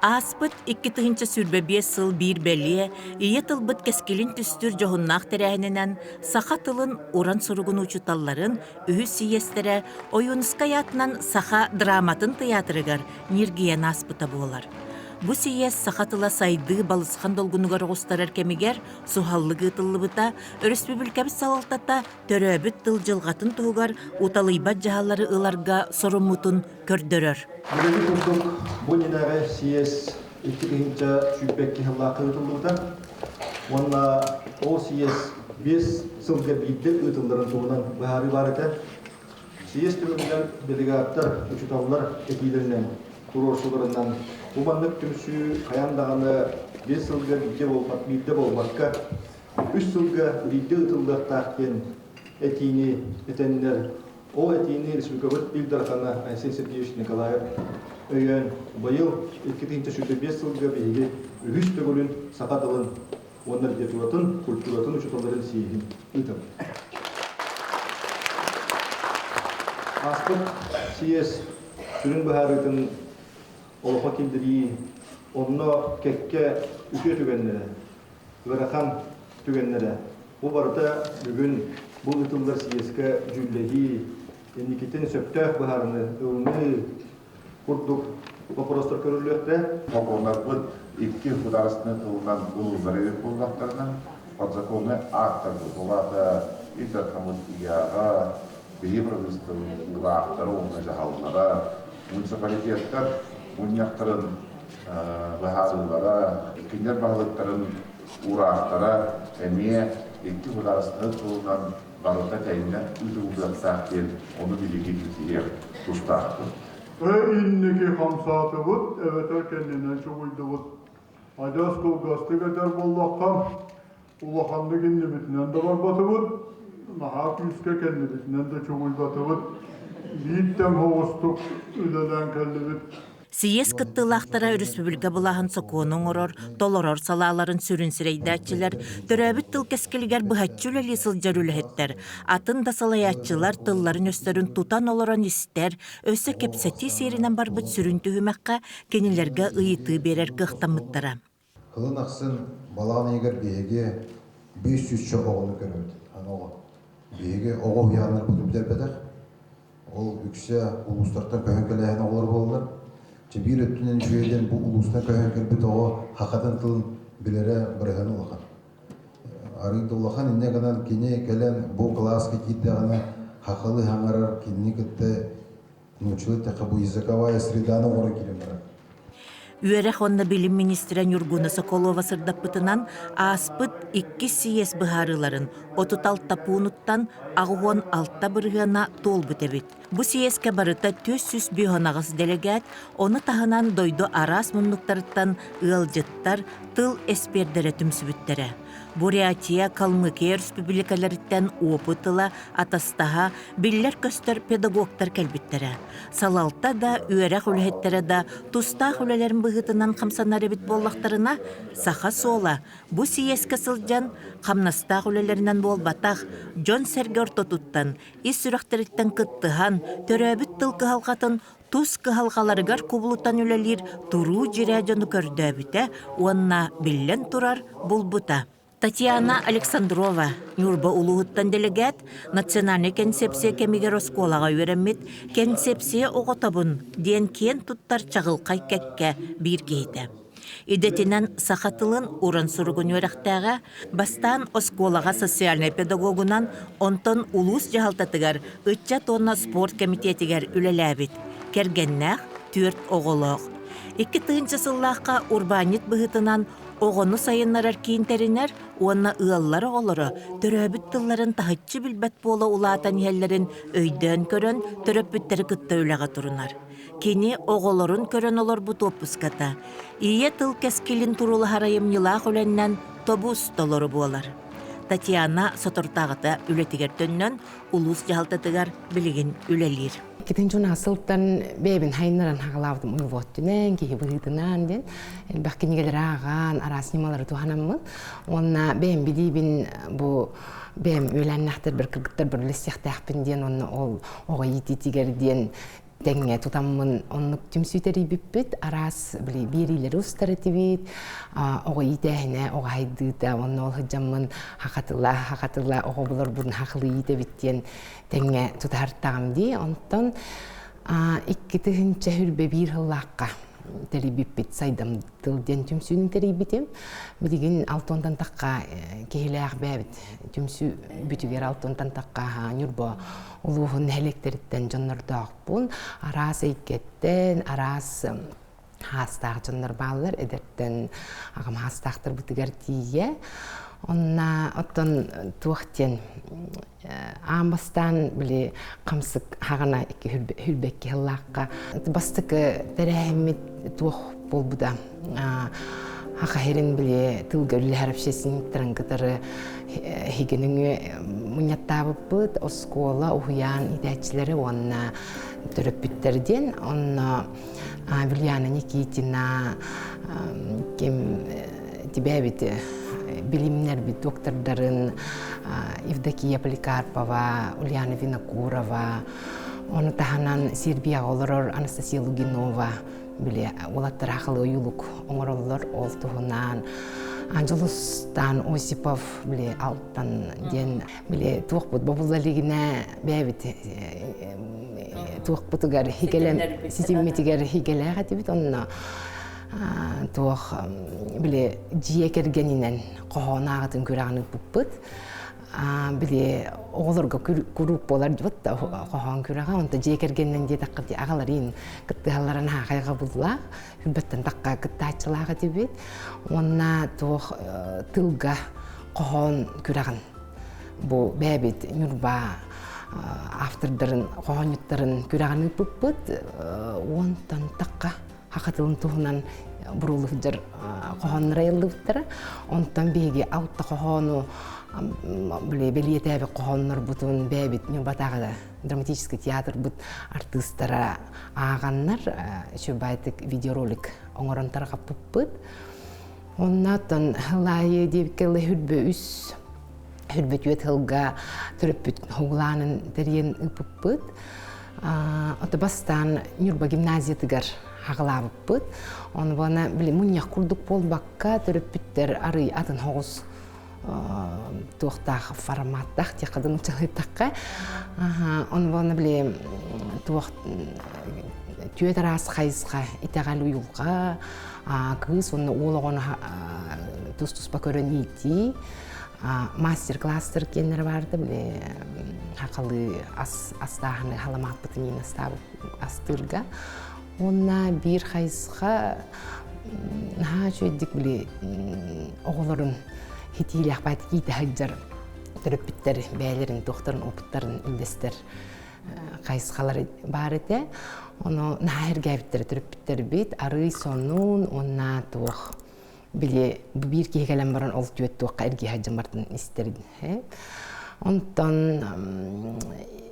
Ааспыт 2025 сыл биир бэлиэ, ийэ тылбыт кэскилин түстүүр дьоһуннаах тэрээһининэн саха тылын уран суругун учууталларын үһүс сийиэстэрэ Ойуунускай аатынан Саха драматын тыйаатырыгар ньиргийэн ааспыта буолар. Бу сийиэс саха тыла сайдыы балысхан долгунугар оҕустарар кэмигэр суһаллык ыытыллыбыта, өрөспүүбүлүкэбит салалтата төрөөбүт тыл дьылҕатын туһугар уталыйбат дьаһаллары ыларга соруммутун көрдөрөр. Бүгүҥҥү курдук бу иннинээҕи съезд 2022 сыллаахха ыытыллыбыта уонна ол съезд 5 сылга биирдэ ыытылларын туһунан быһаарыы баар этэ. Съезд түмүгүнэн делегаттар, учууталлар этиилэринэн, туруорсууларынан бу маннык түмсүү хайаан даҕаны 5 сылга биирдэ буолбакка, үс сылга биирдэ ыытыллыахтаах диэн этиини этэннэр, ол этиини республикабыт Ил Дархана Айсен Сергеевич Николаев өйөөн, быйыл 2025 сылга биһиги үһүс төгүлүн саха тылын уонна литературатын, культуратын учууталларын съеһин ыытабыт. Ааспыт съезд сүрүн быһаарыытын олоххо киллэрии, онно кэккэ үтүө түгэннэрэ, ыарахан түгэннэрэ. Бу барыта бүгүн бу ыытыллар съезкэ дьүүллэһии, инникитин сөптөөх быһаарыны ылыныы курдук боппуруостар көрүллүөхтэрэ. Сокуоннарбыт икки судаарыстыбаннай тылынан ылыллар эбит буоллахтарына, подзаконнай аактарбыт, ол аата Ил Дархаммыт ыйааҕа, биһиги правительствобыт уураахтара уонна дьаһаллара, муниципалитеттар мунньахтарын быһаарыылара, кинилэр баһылыктарын уураахтара эмиэ икки судаарыстыба тылынан барыта тэҥҥэ ыытыллыахтаах диэн ону биһиги ситиһиэх тустаахпыт. Инники хамсаатыбыт эбэтэр кэннинэн чугуйдубут. Адьас кылгастык этэр буоллахха, улаханнык иннибитинэн да барбатыбыт, наһаа күүскэ кэннибитинэн да чугуйбатыбыт. Биир тэҥ соҕустук үлэлээн кэллибит. Сийиэс кыттыылаахтара өрөспүүбүлүкэ былааһын сокуону оҥорор, толорор салааларын сүрүн сирэйдээччилэр, төрөөбүт тыл кэскилигэр быһаччы үлэлии сылдьар үлэһиттэр, атын да салайааччылар тылларын-өстөрүн тутан олорон истэр, өссө кэпсэтии сиэринэн барбыт сүрүн түһүмэххэ кинилэргэ ыйытыы биэрэр кыахтаммыттара. Кылын ахсын балаҕан ыйыгар биһиги 500 оҕону көрөбүт. Аны оҕо. Биһиги оҕо уһуйааннарбытын бүтэрбэтэх. Ол үксэ улуустартан көһөн кэлээһин оҕолор буоллар. Чэ биир өттүнэн үчүгэй диэн бу улуустан көһөн кэлбит оҕо хахатын тылын билэрэ бырыһыана улахан. Арыый да улахан инньэ гынан кини кэлэн бу кылааска киирдэҕинэ хахалы хаҥарар кинини кытта Нууччалыы эттэххэ бу языковая среданы оҥорон киирэн барар. Үөрэх уонна билим министрэ Ньургуна Соколова сырдаппытынан, ааспыт иккис сийиэс быһаарыыларын 36 пуунуттан 86 бырыһыана туолбут эбит. Бу сийиэскэ барыта 458 дэлэгээт, ону таһынан дойду араас муннуктарыттан ыалдьыттар, тыл эспиэрдэрэ түмсүбүттэрэ. Бурятия, Калмыкия өрөспүүбүлүкэлэриттэн опыт ыла, атастаһа, биллэр-көстөр педагогтар кэлбиттэрэ. Салалта да, үөрэх үлэһиттэрэ да тустаах үлэлэрин быһыытынан хамсанар эбит буоллахтарына, саха суола бу сийиэскэ сылдьан, хамнастаах үлэлэринэн буолбатах, дьон-сэргэ ортотуттан, ис сүрэхтэриттэн кыттыһан, төрөөбүт тыл кыһалҕатын тус кыһалҕаларыгар кубулутан үлэлиир туруу дьирээ дьону көрдөөбүтэ уонна, биллэн турар, булбута. Татьяна Александрова, Ньурба улууһуттан дэлэгээт, национальнай кэнсиэпсийэ кэмигэр оскуолаҕа үөрэммит «Кэнсиэпсийэ оҕотобун» диэн киэн туттар чаҕылхай кэккэ биир киһитэ. Идэтинэн саха тылын уран суругун үөрэхтээҕэ, бастаан оскуолаҕа социальнай педагогунан, онтон улуус дьаһалтатыгар ыччат уонна спорт кэмитиэтигэр үлэлээбит, кэргэннээх, түөрт оҕолоох. 2000 сыллаахха урбаанньыт быһыытынан оҕону сайыннарар киин тэринэр уонна ыаллар оҕолоро төрөөбүт тылларын таһыччы билбэт буола улаатан иһэллэрин өйдөөн көрөн төрөппүттэри кытта үлэҕэ турунар. Кини оҕолорун көрөн олорбут уоппуската ийэ тыл кэскилин туруулаһар айымньылаах үлэннэн тобус толору буолар. Татьяна соторутааҕыта үлэтигэр төннөн улуус дьаһалтатыгар билигин үлэлиир. Китин дьон сылтан бэйэбин хайыннаран хагалаабытым уйулҕа киһи быһыытынан диэн элбэх кинигэлэри ааҕан араас ньымалары туһанаммын уонна бэйэм билиибин бу бэйэм үөлээннээхтэрбэр кыргыттарбар үлэсиэхтээхпин диэн уонна ол оҕо иитиитигэр диэн. Тэҥҥэ тутаммын оннук түмсүү тэрийбиппит, араас били биэриилэри устар этибит, оҕо иитээһинэ, оҕо хайдыыта, онно ол сылдьаммын хахатыла, хахатыла оҕо буларбын хахылыы иитэбит диэн тэҥҥэ тутаһартаҕым дии. Онтон 2021 сыллаахха тэрийбиппит Сайдам тыл диэн түмсүүнү тэрийбитим. Билигин алтонтан тахха киһилээх бэйэбит түмсүү бүтүгэр алтонтан тахха Ньурба улууһун нэһилиэктэриттэн дьоннордоохпун. Араас эйгэттэн, араас хаастаах дьоннор бааллар, эдэртэн аҕам хаастаахтарбытыгар тиийэ. Онна оттон туох диэн аан бастаан били хамсык хаҕана икки хүрбэкки сыллаахха бастакы тэрээһиммит туох буолбута Хаха сирин били тылга үлэлэһэр общественниктарын кытары хигинүҥү мунньаттаабыппыт оскуола уһуйаан иитээччилэри уонна төрөппүттэр диэн онно Вильяна Никитина ким тибээбит билимнэрбит доктордарын Евдокия Поликарпова, Ульяна Винокурова, ону таһынан Сербияҕа олорор Анастасия Лугинова били уолаттар хахалы ойуулук оҥороллор ол туһунан Анжелустан Осипов били Алтан диэн били туохпут бобулла илигинэ бэйэбит туохпутугар хигелен ситиммитигэр хигелээх этибит онно туох били дьиэ кэргэнинэн хоһоон ааҕытын күрэҕин ыыппыппыт били оҕолорго куруук буолар дьыбыт да хоһоон күрэҕэ онто дьиэ кэргэнинэн диэтэххэ дии аҕаларын кыттыһалларын хаахайга буллаах хүрбэттэн тахха кыттааччылаах этибит уонна туох тылга хоһоон күрэҕин бу бэйэбит Ньурба автордарын хоһоонньуттарын күрэҕин ыыппыппыт уонтан тахха саха тылын туһунан буруулу сылдьар хоһооннор айыллыбыттара. Онтон биһиги алта хоһоону бэлиэтээбит хоһооннорбутун бэйэбит Ньурбатааҕы драматический театрбыт артыыстара ааҕаннар үчүгэйдик видеоролик оҥорон тарҕаппыппыт. Оннооттон Лаайы диэбиккэ хүрбэ үс хүрбэ түөрт сылга төрөппүт хоҕулаанын тэрийэн ыыппыппыт. Ото бастаан Ньурба гимназиятыгар хаҕылаабыппыт. Ону буона били мунньах курдук буолбакка төрөппүттэр арый атын хоҕус туохтаах форматтаах диэххэ нууччалыйтахха. Ону буона били туох түөрт араас хайысха итэҕэл уйулҕа кыыс уонна уол оҕону тус-туспа көрөн иитии мастер-класстар киэннэрэ баарда били хахалыы ас астааһыны халамааппытын иин астыырга уонна биир хайысха наһаа үчүгэйдик били оҕолорун хитиилээх баайтык иитэ сылдьар төрөппүттэр бэйэлэрин туохтарын опыттарын үллэстэр хайысхалар баар этэ. Ону наһаа эргээбиттэрэ төрөппүттэрбит арыый сонун уонна туох били биир киһи кэлэн баран ол түөт туохха эргиһэ сылдьан бартын истэр. Онтон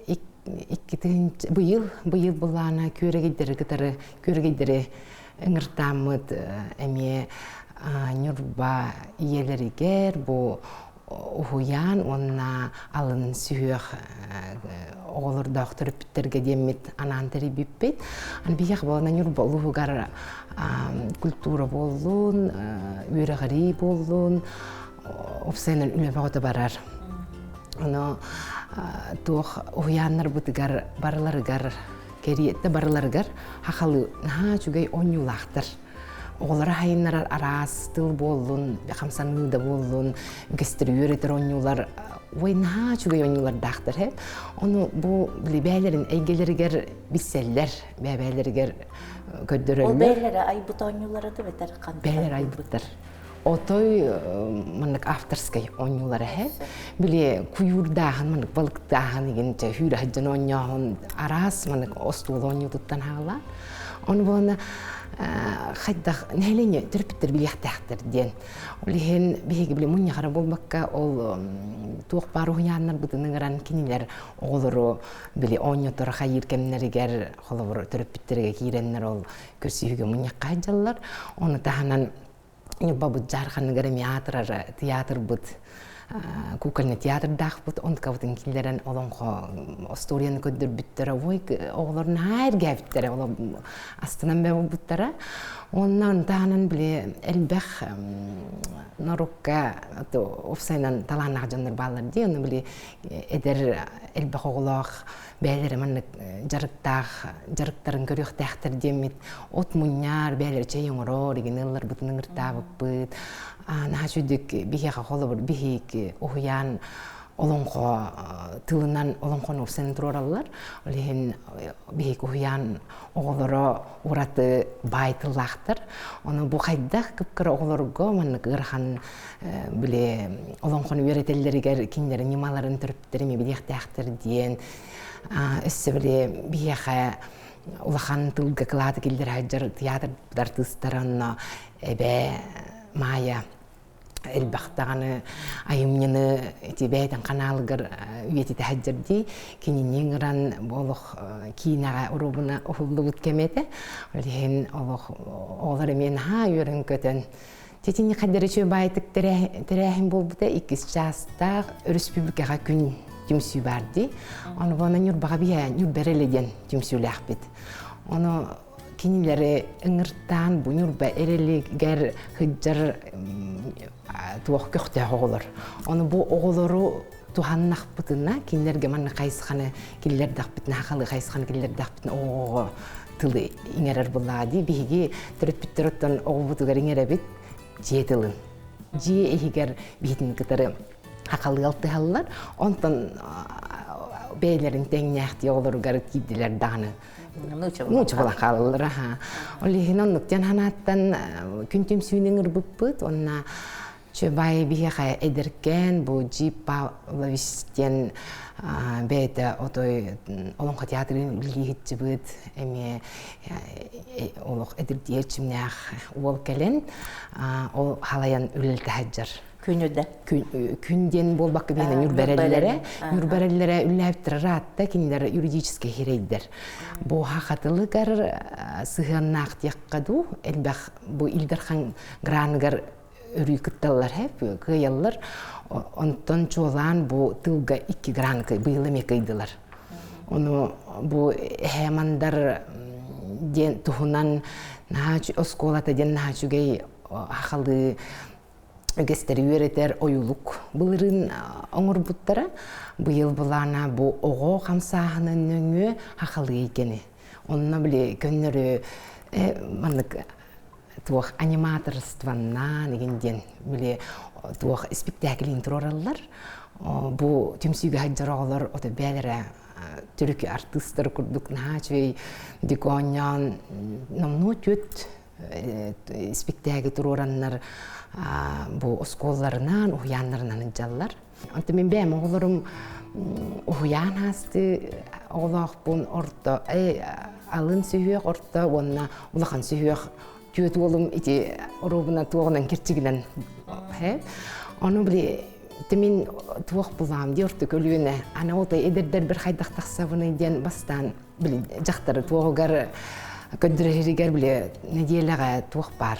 икки тыһыынча быйыл быйыл былаана күөрэгийдэри кытары күөрэгийдэри ыҥыртааммыт эмиэ Ньурба ийэлэригэр бу уһуйаан уонна алын сүһүөх оҕолордоох төрөппүттэргэ диэммит анаан тэрийбиппит. Биһиэх буолана Ньурба улууһугар культура буоллун, үөрэҕирии буоллун, уопсайынан үлэ бөҕөтө барар. Ону туох уһуйааннарбытыгар барыларыгар кэриэтэ барыларыгар хахалы наһаа үчүгэй оонньуулаахтар. Оҕолоро хайыннарар араас тыл буоллун, хамсаныы да буоллун, үгэстэри үөрэтэр оонньуулар ой наһаа үчүгэй оонньуулардаахтар ээ. Ону бу били бэйэлэрин эйгэлэригэр билсэллэр, бэйэлэригэр көрдөрөллөр. Ол бэйэлэрэ айбыт оонньуулара да бэтэр хантан? Бэйэлэрэ айбыттар. Отой маннык авторскай оонньуулара ээ. Били куйуурдааһын, маннык балыктааһын игин чэ хүүрэ сылдьан оонньооһун араас маннык остуол оонньуутуттан хаалла. Ону буолана хайдах нэһилиэнньэ төрөппүттэр билиэхтээхтэр диэн. Ол иһин биһиги били мунньахара буолбакка ол туох баар уһуйааннарбытын ыҥыран кинилэр оҕолору били оонньотор хайыыр кэмнэригэр холобур төрөппүттэргэ киирэннэр ол көрсүһүүгэ мунньахха сылдьаллар. Ону таһынан Ньурбабыт дьаарханыгар эмиэ аатырар театрбыт. Кукольный театрдаахпыт, онтукабытын киллэрэн олоҥхо остуоруйаны көрдөрбүттэрэ, ой, оҕолор наһаа эргээбиттэрэ, астынан бэбулбуттара. Онон таһынан били элбэх норуокка уопсайынан талааннаах дьоннор бааллар дии, ону били эдэр элбэх оҕолоох бэйэлэрэ маннык дьарыктаах дьарыктарын көрүөхтээхтэр диэммит от мунньаар бэйэлэрэ чэй оҥорор игин ыалларбытын ыҥыртаабыппыт наһаа үчүгдүк биһиэхэ холобур биһик уһуйаан олоҥхо тылынан олоҥхону уопсайынан туруораллар ол иһин биһик уһуйаан оҕолоро ураты баай тыллаахтар ону бу хайдах кып-кыра оҕолорго маннык ыарахан били олоҥхону үөрэтэллэригэр кинилэр ньымаларын төрөппүттэр эмиэ билиэхтээхтэр диэн өссө били биһиэхэ улахан тылга кылааты киллэрэ сылдьар театр артыыстара онно эбээ Маайа элбэх даҕаны айымньыны ити бэйэтин ханаалыгар үйэтитэ сылдьар дии кинини ыҥыран бу олох киинэҕэ уруубуна уһуллубут кэмэ этэ ол иһин олох оҕолор эмиэ наһаа үөрэн-көтөн Титини хаддары үчүгэй тэрээһин буолбута иккис чаастаах өрөспүүбүлүкэҕэ күн түмсүү бар дии. Ону буона Ньурбаҕа биһэ Ньурба эрэлэ диэн түмсүүлээхпит. Ону кинилэри ыҥыртаан бу Ньурба эрэлигэр сылдьар туох көхтөөх оҕолор. Ону бу оҕолору туһаннахпытына кинилэргэ манна хайысханы киллэрдэхпитинэ хахалы хайысханы киллэрдэхпитинэ оҕоҕо тылы иҥэрэр буллаҕа дии биһиги төрөппүттэр оттон оҕобутугар иҥэрэбит дьиэ тылын дьиэ иһигэр биһитин кытары хахалыы алтыһаллар онтон бэйэлэрин тэҥнээхтии оҕолоругар киирдилэр даҕаны нуучча буолан хаалаллар аха ол иһин оннук диэн санааттан күн түмсүүнү ыҥырбыппыт уонна Чөбай биһиэхэ эдэркээн бу Джип Павлович диэн бэйэтэ отой Олоҥхо театрын үлэлииһитчибыт эмиэ олох эдэрдии эрчимнээх уол кэлэн ол халайан үлэлэтэ сылдьар. Күнү да? Күн диэн буолбакка биһиэнэ ньурбэрэллэрэ ньурбэрэллэрэ үлэлээбиттэрэ ыраатта кинилэр юридическэй хирэйдэр. Бу хахатылыгар сыһыаннаах диэххэ дуу элбэх бу Ил Дархан граныгар өрүү кытталлар хэп кыайаллар онтон чуолаан бу тылга икки гран быйыл эмиэ кыайдылар ону бу эһээ мандар диэн туһунан наһаа оскуолата диэн наһаа үчүгэй хахалыы үгэстэри үөрэтэр ойулук былырыын оҥорбуттара быйыл былаана бу оҕо хамсааһынын нөҥүө хахалыы эйгэни онно били көннөрү маннык туох аниматорстваннаан игин диэн били туох испиктээкилин туруораллар бу түмсүүгэ сылдьар оҕолор ото бээлэрэ түрүкү артыыстар курдук наһаа үчүгэй дик оонньоон номнуо түөт испиктээги туруораннар бу оскуолаларынан уһуйааннарынан ыдьаллар Онтон мин бэйэм оҕолорум уһуйаан аасты оҕолоохпун орто алын сүһүөх орто уонна улахан сүһүөх түөт уолум ити оруобуна туоҕунан кирчигинэн ону били мин туох булаам дии орто көлүөнэ аны ол эдэрдэрбэр хайдах тахсабыный диэн бастаан били дьахтары туоҕугар көрдөрөһүригэр били нэдиэлэҕэ туох баар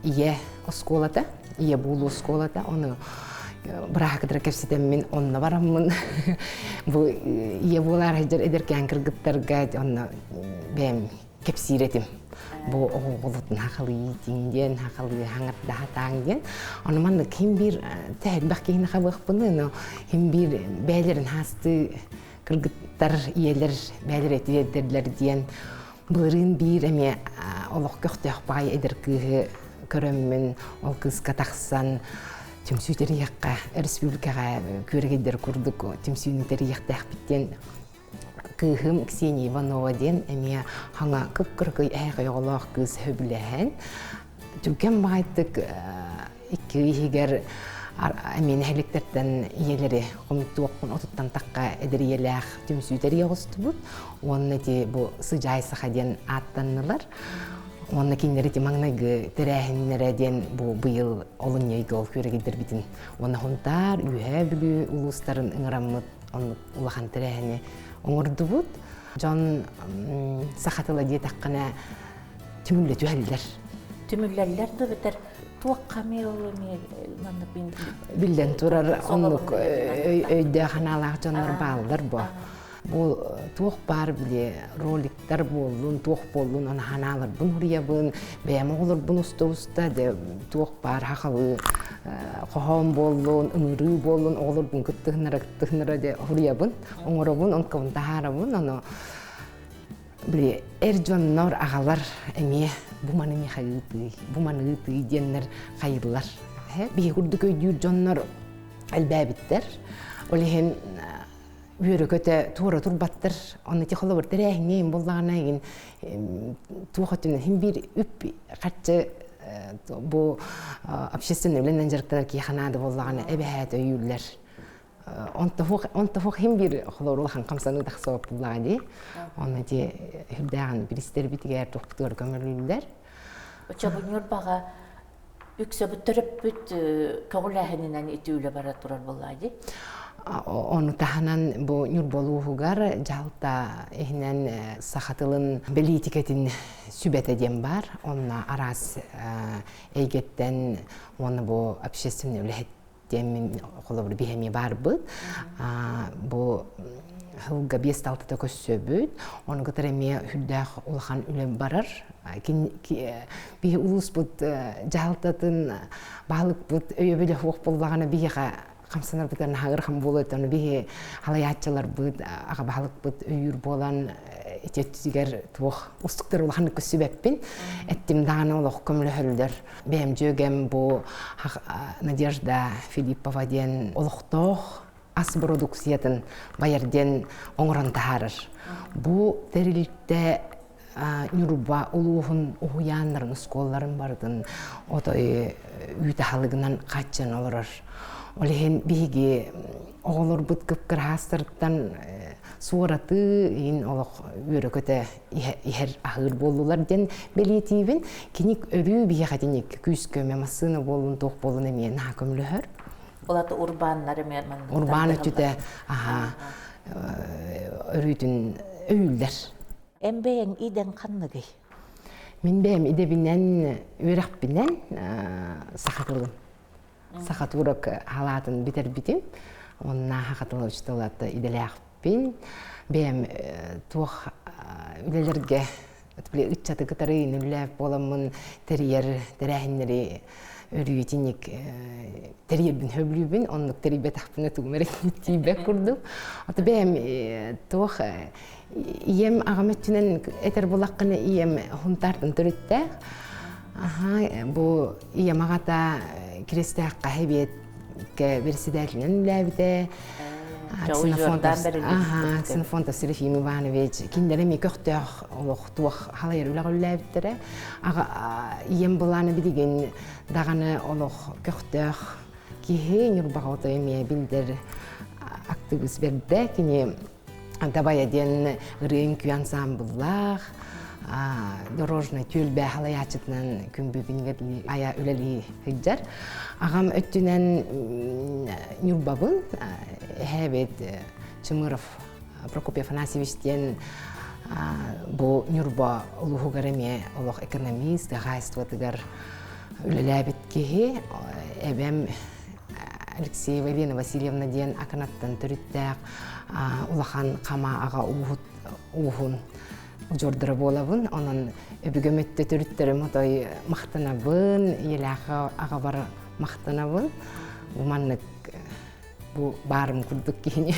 ийэ оскуолата ийэ буолуу оскуолата ону быраакытыра кэпсэтэммин онно бараммын бу ийэ буолаар сылдьар эдэркээн кыргыттарга онно бэйэм кэпсиир этим бу оҕолотун хахалыы иитиҥ диэн хахалыы хаҥардаһатааҥ диэн ону маннык хим биир тэһэрбэх киһини хабыахпыны но хим биир бэйэлэрин хаастыы кыргыттар ийэлэр бэйэлэрэ тириэрдэллэр диэн былырыын биир эмиэ олох көхтөөх баҕайы эдэр кыыһы көрөммүн ол кыыска тахсан түмсүү тэрийиэххэ республикаҕа күөрэгэйдэр курдук түмсүүнү тэрийиэхтээхпит диэн кыыһым Ксения Иванова диэн эмиэ хаҥа кып-кыракый эһээхэй оҕолоох кыыс сөбүлэһэн түргэн баҕайытык икки иһигэр эмиэ нэһиликтэртэн ийэлэри хомуттуохпун отуттан тахха эдэр ийэлээх түмсүү тэрийэ оҕустубут уонна ити бу сыдьаай саха диэн ааттаннылар уонна кинилэр ити маҥнайгы тэрээһиннэрэ диэн бу быйыл олунньу ыйга ол күөрэгийдэрбитин уонна Хонтаар, Үөһээ Бүлүү улуустарын ыҥыраммыт оннук улахан тэрээһини оҥордубут. Дьон саха тыла диэтэххинэ түмүллэ түһэллэр. Түмүллэллэр да битэр туох хамыы ол эмиэ маннык Биллэн турар оннук өйдөөх санаалаах дьоннор бааллар бу. Бу туох баар били роликтар буоллун, туох буоллун, аны ханааларбын хуруйабын, бэйэм оҕолорбун уста-уста де туох баар хахалы хоһоон буоллун, ыҥырыы буоллун, оҕолорбун кыттыһынара кыттыһынара де хуруйабын, оҥоробун, онкабын таһаарабын, ону били эр дьоннор аҕалар эмиэ бу маны миэхэ ыытыы, бу маны ыытыы диэннэр хайыллар. Биһи курдук өйдүүр дьоннор элбээбиттэр. Ол иһин үөрэ-көтө туора турбаттар. Онно ти холобур тэрээһиҥҥэ им буллаҕына игин туох өттүнэн хин биир үп харчы бу общественный үлэнэн дьарыктанар киһиэхэ наада буоллаҕына эбэһээт өйүүллэр. Онто хин биир холобур улахан хамсаныы тахсыбат буллаҕа дии. Онно ти үрдээҕин биристэрбитигэр туохпутугар көмөлүүллэр. Оччобунньур баҕа үксэбит төрөппүт көҕүлээһининэн ити үлэ бара турар буоллаа дии. Ону таһынан бу Ньурба улууһугар дьаһалта иһинэн саха тылын бэлиитикэтин сүбэтэ диэн баар. Онно араас эйгэттэн уонна бу общественный үлэһит диэн холобур биһи эмиэ баарбыт. Бу сылга биэс талтата көссөбүт. Ону кытары эмиэ үрдээх улахан үлэ барар. Биһи улууспут дьаһалтатын баһылыкпыт өйөбүлэ суох буоллаҕына биһиэхэ хамсанарбытыгар наһаа ыарахан буолуо этэ. Ону биһи халайааччыларбыт, аҕа баһылыкпыт өйүүр буолан ити өттүгэр туох устуктар улаханнык көссүбэппин. Эттим даҕаны олох көмөлөһөллөр. Бэйэм дьүөгэм бу Надежда Филиппова диэн олохтоох ас бородууксуйатын байар диэн оҥорон таһаарар. Бу тэрилтэ Ньурба улууһун уһуйааннарын, оскуолаларын барытын отой үүт аһылыгынан хааччыйан олорор. Ол иһин биһиги оҕолорбут кып-кыраһаастарыттан суораты иин олох үөрэ-көтө иһэр аһыыр буоллулар диэн бэлиэтиибин. Кини өрүү биһиэхэ итинник күүс-көмө массыына буоллун, туох буоллун эмиэ наһаа көмөлөһөр. Ол урбааннар эмиэ маннык Урбаан өттүтэ аһаа өрүүтүн өйүүллэр. Эн бэйэҥ идэҥ ханныгый? Мин бэйэм идэбинэн үөрэхпинэн саха тылын саха турок халаатын бүтэрбитим. Онна саха тыла учуутала идэлээхпин. Бэйэм туох үлэлэргэ ыччаты кытары үлэлээх буоламмын тэрийэр тэрээһиннэри өрүү итинник тэрийэрбин сөбүлүүбүн. Оннук тэрийбэтэхпинэ тугум эрэ тиийбэт курдук. Ото бэйэм туох ийэм аҕам өттүнэн этэр булаххына ийэм Хунтаартан төрүттээх. Аха, бу ийэм аҕата Киристээххэ сэбиэткэ председателинэн үлээбитэ. Ксенофонтов Серафим Иванович кинилэр эмиэ көхтөөх олох туох халайар үлэҕэ үлэлээбиттэрэ. Аҕа ийэм былаана билигин даҕаны олох көхтөөх киһи Ньурбаҕа отой эмиэ билдэр актыбыыс бэрдэ. Кини Дабайа диэн ырыа үҥкүү ансаамбыллаах, дорожный түөлбэ халайааччытынан күн бүгүнүгэр айа үлэлии сылдьар. Аҕам өттүнэн Ньурбабын, эһээбит Чымыров Прокопий Афанасьевич диэн бу Ньурба улууһугар эмиэ олох экономист, хаһаайыстыбатыгар үлэлээбит киһи. Эбэм Алексеева Елена Васильевна диэн Аканаттан төрүттээх улахан хама аҕа ууһун удьуордара буолабын. Онон өбүгэм өттө төрүттэрим отой махтанабын, ийэлээх аҕабар махтанабын. Бу маннык бу баарым курдук киһини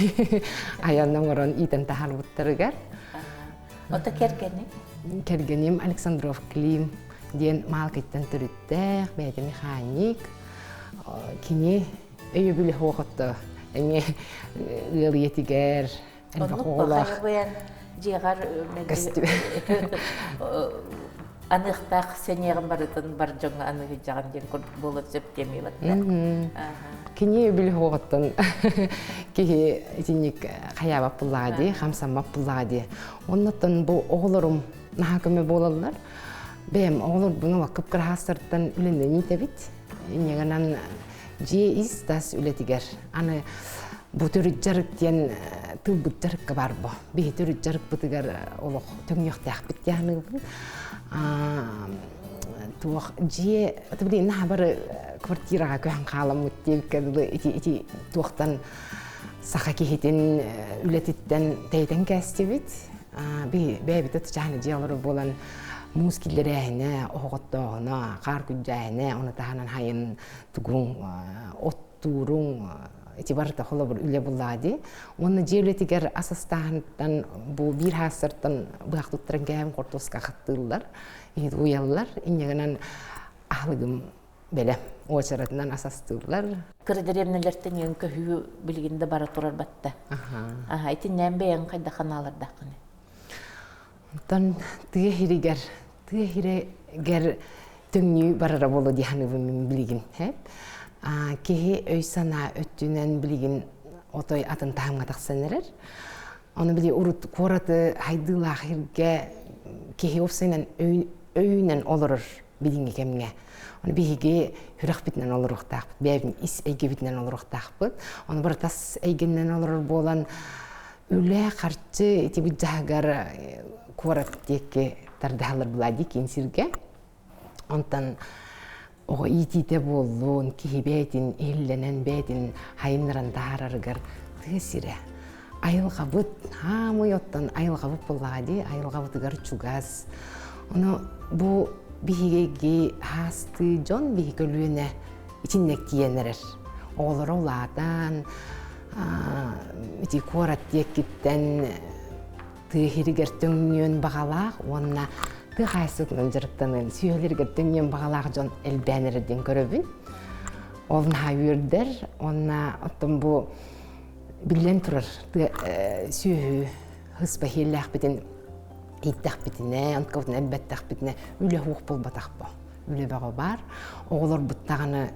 айан оҥорон иитэн таһаарбыттарыгар. Ото кэргэним? Кэргэним Александров Клим диэн Маалкыттан төрүттээх, бэйэтэ механик. Кини өйөбүл суох эмиэ ыал ийэтигэр элбэх оҕолоох. Дьиэҕэр аныахтаах сэниэҕин барытын бар дьоҥҥо аныһыдьаҕын диэн курдук буолуон сөп диэмий Кини өйөбүл суоҕуттан киһи итинник хайаабат буллаҕа дии, хамсаммат буллаҕа дии. Оннуттан бу оҕолорум наһаа көмө буолаллар. Бэйэм оҕолорбун олох кып-кыраһаастарыттан үлэнэн иитэбит. Инньэ дьиэ ис-тас үлэтигэр аны бу төрүт дьарык диэн тылбыт дьарыкка бар бу. Биһи төрүт дьарыкпытыгар олох төҥнүөхтээхпит диэн аныыбын. Туох дьиэ блин наһаа бары квартираҕа көһөн хааламмыт диэбиккэ дылы ити ити туохтан саха киһитин үлэтиттэн тэйтэн кээстибит. Би бэйэбит тычааны дьиэ олорор буолан муус киллэрээһинэ, оһоҕоттооһуна, хаар күддьээһинэ, ону таһынан хайын тугуҥ оттууруҥ ити барыта холобур үлэ буллаа дии. Уонна дьиэ үлэтигэр ас астааһынтан бу биир хаастартан быһах туттаран кээһэн хортуоска хаттыыллар, иһит уйаллар. Инньэ гынан аһылыгым бэлэм уочаратынан ас астыыллар. Кыра дэриэбинэлэртэн иэн көһүү билигин да бара турар батта. Аха, итиннээн бэйэҥ хайдах ханаалардаххыный? Онтон тыа иһигэр тыа иһигэр төҥнүү барара буолуо дии саныыбын мин билигин. Киһи өй-санаа өттүнэн билигин отой атын таһымҥа тахсан эрэр. Ону били урут куораты хайдыылаах сиргэ киһи уопсайынан өйүнэн олорор билиҥҥи кэмҥэ. Ону биһиги сүрэхпитинэн олоруохтаахпыт, бэйэбин ис эйгэбитинэн олоруохтаахпыт. Ону бары тас эйгэннэн олорор буолан үлэ, харчы ити быдьаһыгар куорат диэки тардыһаллар буолаа киин сиргэ. Онтон оҕо иитиитэ буоллун, киһи бэйэтин иһиллэнэн, бэйэтин хайыннаран таһаарарыгар тыа сирэ. Айылҕабыт, хаамый оттон айылҕабыт буоллаҕа дии, айылҕабытыгар чугас. Ону бу биһиги хаастыы дьон биһи көлүөнэ итиннэ тиийэн эрэр. Оҕолоро улаатан, ити куорат диэкиттэн тыа иһигэр төҥнүөн баҕалаах уонна тыа хаһаайыстыбатынан дьарыктаныан, сүөһүлэригэр төҥнүөн баҕалаах дьон элбээн эрэр диэн көрөбүн. Ол наһаа үөрдэр уонна оттон бу биллэн турар тыа сүөһү хыспа иһиэллээхпитин ииттэхпитинэ, онтукабытын элбэттэхпитинэ үлэ суох буолбатах бо. Үлэ бөҕө баар. Оҕолорбут даҕаны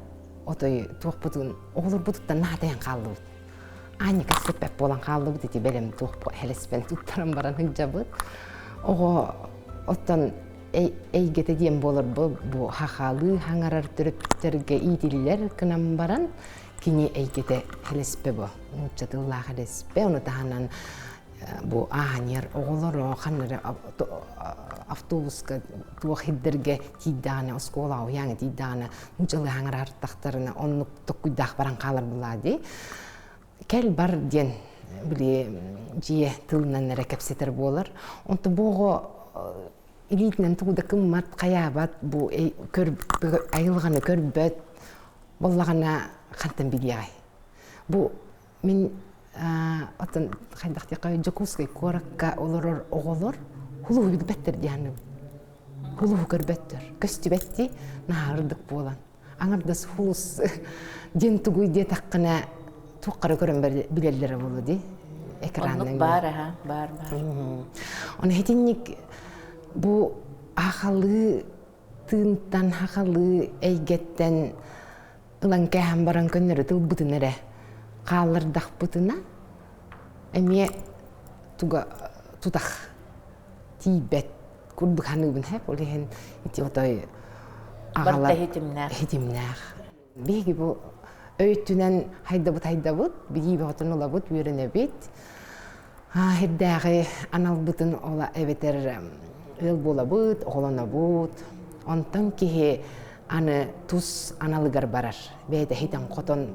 отой туохпутун оҕолорбутуттан наһаа хааллыбыт. Аанньа кэпсэппэт буолан хааллыбыт ити бэлэм туох хэлэспэн туттаран баран сылдьабыт. Оҕо оттон эйгэтэ диэн буолар бу бу хахалыы хаҥарар төрөппүттэргэ иитиллэр гынан баран кини эйгэтэ хэлэспэ бу нуучча тыллаах хэлэспэ ону таһынан бу ааһаньар оҕолоро ханна эрэ автобуска туох ирдэргэ тиийдэҕинэ оскуолаҕа уйааҥа тиийдэҕинэ нууччалыы хаҥарар оннук токкуйдаах баран хаалар булаа дии кэл бар диэн били дьиэ тылынан эрэ кэпсэтэр буолар онто бу оҕо илиитинэн тугу да кыммат хайаабат бу айылҕаны көрбөт буоллаҕына хантан билиэҕэй бу мин оттон хайдах диэххэ Дьокуускай куоракка олорор оҕолор хулуһу билбэттэр дии саныыбын хулуһу көрбөттөр көстүбэт дии наһаа ырдык буолан аҥардас хулус диэн тугуй диэтэххинэ туоххара көрөн билэллэрэ буолуо дии экранынан баар аха баар баар Оны хитинник бу ахалыы тыынтан хахалыы эйгэттэн ылан кээһэн баран көннөрү тылбытын эрэ хааллардахпытына эмиэ туга тутах тиийбэт курдук саныыбын хэп ол иһин ити отой аҕалар хитимнээх хитимнээх биһиги бу өйтүнэн хайдабыт хайдабыт билии бөҕөтүн ылабыт үөрэнэбит Сирдээҕи аналбытын ола эбэтэр ыал буолабыт, оҕолонобут. Онтон киһи аны тус аналыгар барар. Бэйэтэ хитэн-хотон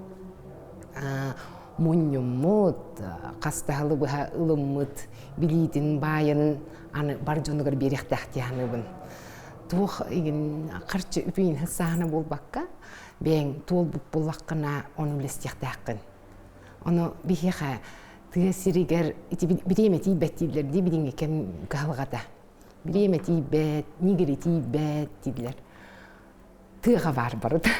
мунньуммут, хастаһылы быһа ылыммыт билиитин баайын аны бар дьонугар биэриэхтээх дии саныыбын. Туох игин харчы үпүйүн сааһына буолбакка, бэйэҥ туолбут буоллаххына ону үлэстиэхтээххин. Ону биһиэхэ тыа сиригэр ити бириэмэ тиийбэт дииллэр дии билиҥҥи кэм кыһалҕата. Бириэмэ тиийбэт, нигири тиийбэт дииллэр. Тыаҕа баар барыта.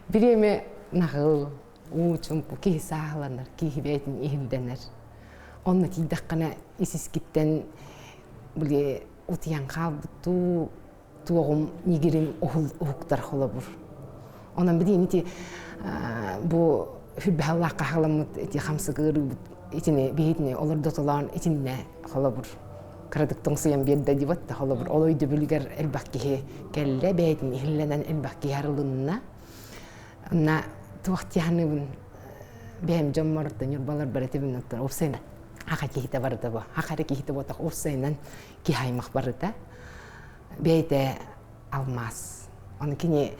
Бириэмэ наҕыл, уу чумпу киһи сааһыланар, киһи бэйэтин иһирдэнэр. Онно тиийдэххинэ ис-искиттэн били утуйан хаалбыттуу туоҕум ньигирин уһуктар холобур. Онон билигин ити бу хүрбэһаллаахха халаммыт ити хамсык ыарыыбыт итини биһитини олордотолоон итиннэ холобур кыратык тоҥсуйан биэрдэ дибат да холобур ол өйдөбүлүгэр элбэх киһи кэллэ бэйэтин иһиллэнэн элбэх киһи арылынна на туох тиһаныыбын бэйэм дьоммор ньурбалар барытыбын оттон уопсайынан аха киһитэ барыта бу аха эрэ киһитэ буотах уопсайынан киһи аймах барыта бэйэтэ алмаас. Оны кини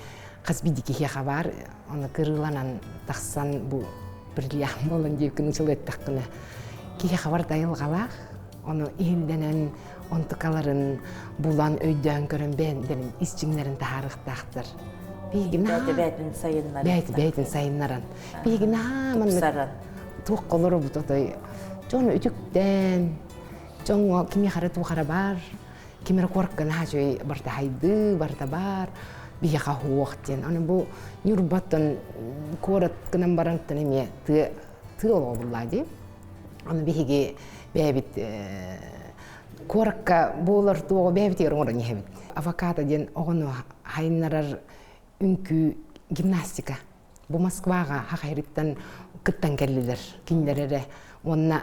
хас биирдии киһиэхэ баар, оны кырыыланан тахсан бу бриллиант буолан диэбиккин ычалыаттаххына киһиэхэ бар айылҕалаах, ону иһиллэнэн онтукаларын булан өйдөөн көрөн бэйэлэрин ис дьиҥнэрин таһаарыахтаахтар. Биһиги Бэйэтэ бэйэтин сайыннаран. Бэйэтэ бэйэтин сайыннаран. Биһиги наһаа маннык туох олоробут отой дьону үтүктэн, дьоҥҥо кимиэхэ эрэ туох эрэ баар, ким эрэ куоракка наһаа үчүгэй барыта хайдыы, барыта баар, биһиэхэ суох диэн. Аны бу Ньурбаттан куорат гынан барантан эмиэ тыа тыа олоҕо буллаа дии. Аны биһиги бэйэбит куоракка буолар туоҕу бэйэбитигэр оҥорон иһэбит. Авокадо диэн оҕону хайыннарар үҥкүү гимнастика. Бу Москваҕа хахайрыттан кыттан кэллилэр кинилэр эрэ уонна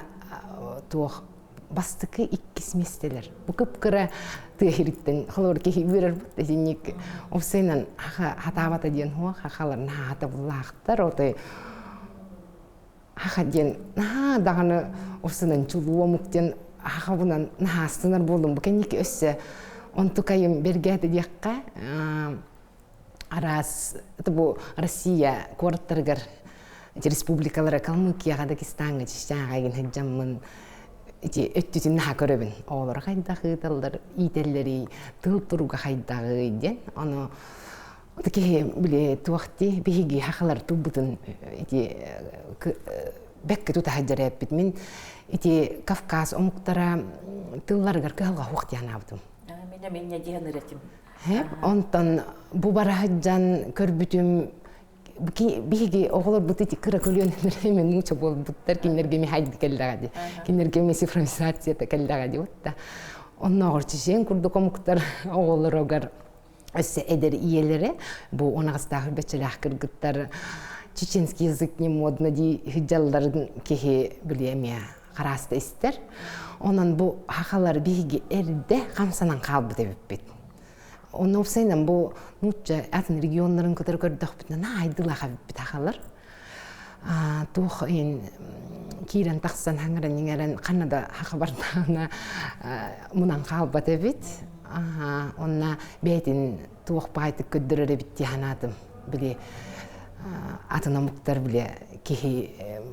туох бастакы иккис миэстэлэр. Бу кып-кыра тыа иһириттэн холобур киһи үөрэр бут итинник овсайынан хатаабата диэн хуа хахалар наһаа хатабыллаахтар отой хаха диэн наһаа даҕаны овсынан чулуу омук диэн хахабынан наһаастынар буоллум бу кэнники өссө онтукайым бэргээтэ диэххэ араас бу Россия куораттарыгар республикалара Калмыкияҕа Дагестаҥҥа Чечняҕа игин сылдьаммын ити өттүтүн наһаа көрөбүн оҕолоро хайдах ыыталлар иитэллэрий тыл туруга хайдаҕый диэн ону киһи били туох дии биһиги хахалар тылбытын ити бэккэ тута сылдьар эппит мин ити Кавказ омуктара тылларыгар кыһалҕа суох диэн анаабытым Мин эмиэ диэн ырытым. Онтон бу бара сылдьан көрбүтүм биһиги оҕолорбут ити кыра көлүөнэлэр эми нууча буолбуттар кинилэргэ эми хайды кэллэҕэ дии кинилэргэ эми цифровизацията кэллэҕэ дии да оннооҕор чечен курдук омуктар оҕолоругар өссө эдэр ийэлэрэ бу унаҕастаах бэчэлээх кыргыттар чеченский язык не модно дии сылдьалларын киһи билиэ эмиэ харааста истэр. Онон бу хахалар биһиги эрдэ хамсанан хаалбыт эбиппит. Онно уопсайынан бу нуучча атын регионнарын кытары көрдөхпүтүнэ наһаа айдылаах эбиппит хахалар. Туох иһин киирэн тахсан хаҥыран иҥэрэн ханна да хаха бардаҕына мунан хаалбат эбит. Онно бэйэтин туох баайтык көрдөрөр эбит дии санаатым. Били атын омуктар били киһи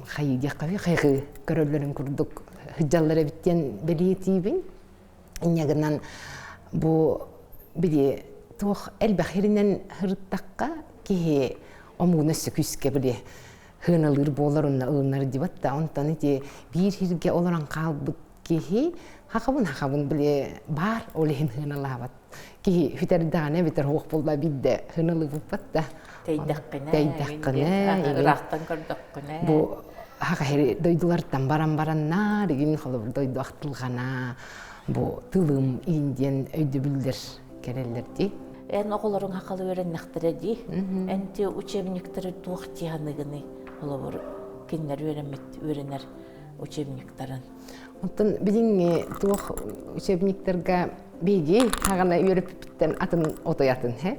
хайыы диэххэ хайгыы көрөллөрүн курдук сылдьаллар эбит диэн бэлиэтиибин. Инньэ гынан бу били туох элбэх сиринэн сырыттахха киһи омугун өссө күүскэ били сыаналыыр буолар уонна ылынар дибат да онтон ити биир сиргэ олорон хаалбыт киһи хахабын хахабын били баар ол иһин сыаналаабат киһи сүтэрдэҕинэ эбэтэр суох буолла биирдэ сыаналыыбыппат да Тэйдэххинэ, тэйдэххинэ ыраахтан көрдөххүнэ. Бу хахаһири дойдулартан баран бараннаар игин холобур дойду ахтылҕана бу тылым иин диэн өйдөбүллэр кэлэллэр дии. Эн оҕолоруҥ хахалы үөрэннэхтэрэ дии. Эн ти учебниктары туох дии саныгыный? Холобур, кинилэр үөрэммит үөрэнэр учебниктарын. Оттон билиҥҥи туох учебниктарга биһиги хаҕана үөрэппиппиттэн атын отой атын һэ.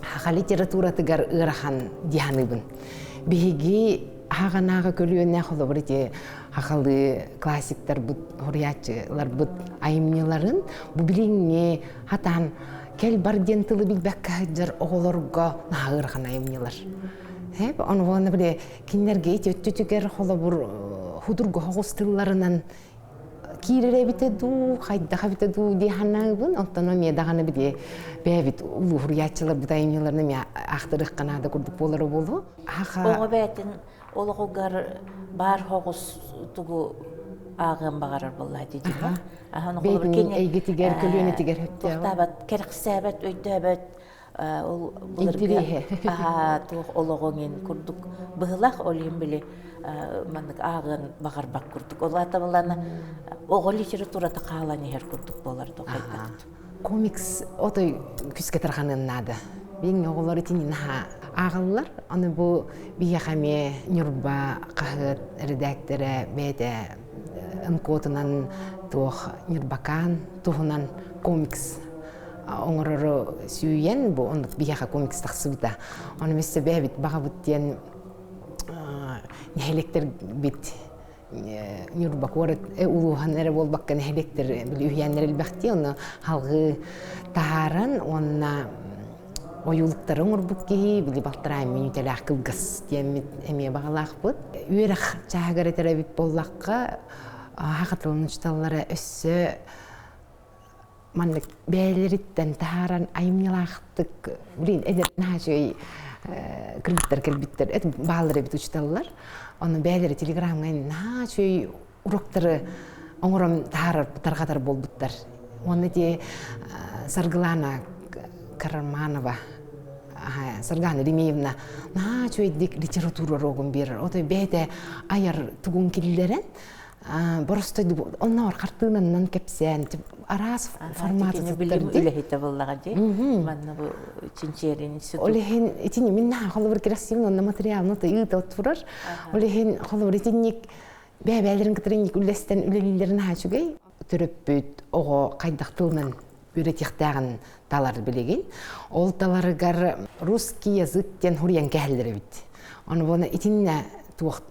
Хаха литературатыгар ыарахан дии саныыбын. Биһиги хаҕанааҕы көлүөнэ холобур ити хахалыы классиктарбыт, хоруйааччыларбыт айымньыларын бу билиҥҥи хатаан кэл бар диэн тылы билбэккэ сылдьар оҕолорго наһаа ыарахан айымньылар. Һэ, ону уонна били кинилэргэ ити өттүтүгэр холобур худургу соҕус тылларынан киирэр эбитэ дуу, хайдах эбитэ дуу дии санаабын. Онтон эмиэ даҕаны били бэйэбит улуу суруйааччыларбыт айымньыларын эмиэ аахтарыахха наада курдук буолара буолуо. Оҕо бэйэтин олоҕугар баар соҕус тугу ааҕыан баҕарар буоллаа дии дьиҥэ. Бэйэтин эйгэтигэр, көлүөнэтигэр Туохтаабат, кэрэхсээбэт, өйдөөбөт ол былыргы туох олоҕуҥ ин курдук быһылах ол иһин били маннык ааҕыан баҕарбат курдук ол аата былана оҕо литературата хаалан иһэр курдук буолар дохайдат комикс отой күскэ тарҕаныан наада биҥ оҕолор итини наһаа ааҕаллар аны бу биһиэхэ эмиэ Ньурба хаһыат эрэдээктэрэ бэйэтэ МКОтунан туох Ньурбакаан туһунан комикс оҥорору сүүйэн бу оннук биһиэхэ комикс тахсыбыта. Ону миссе бэйэбит баҕабыт диэн нэһилиэктэрбит Ньурба куорат улууһан эрэ буолбакка нэһилиэктэр били үһүйээннэр элбэхтии онно халҕыы таһааран уонна ойуулуктары оҥорбут киһи били балтараа мүнүүтэлээх кылгас диэммит эмиэ баҕалаахпыт. Үөрэх чааһыгар этэр эбит буоллахха, саха тылын учууталлара өссө маннык бэйэлэриттэн таһааран айымньылаахтык блин эдэр наһаа үчүгэй кыргыттар кэлбиттэр эт бааллар эбит учууталлар ону бэйэлэрэ телеграмҥа наһаа үчүгэй уроктары оҥорон таһаарар тарҕатар буолбуттар уонна ити Саргылана Караманова Саргана Ремеевна наһаа үчүгэйдик литература урогун биэрэр отой бэйэтэ айар тугун киллэрэн боростой онноор хартыынаннан кэпсээн араас форматы билим үлэһитэ буоллаҕа дии манна бу чинчиэрин институт ол иһин итини мин наһаа холобур красивый онно материалны ыыта турар ол иһин холобур итинник бэйэ-бэйэлэрин кытары инник үллэстэн үлэлииллэрин наһаа үчүгэй төрөппүт оҕо хайдах тылынан үөрэтиэхтээҕин талар билигин ол таларыгар русский язык диэн хуруйан кэһэллэр эбит ону буона итиннэ туох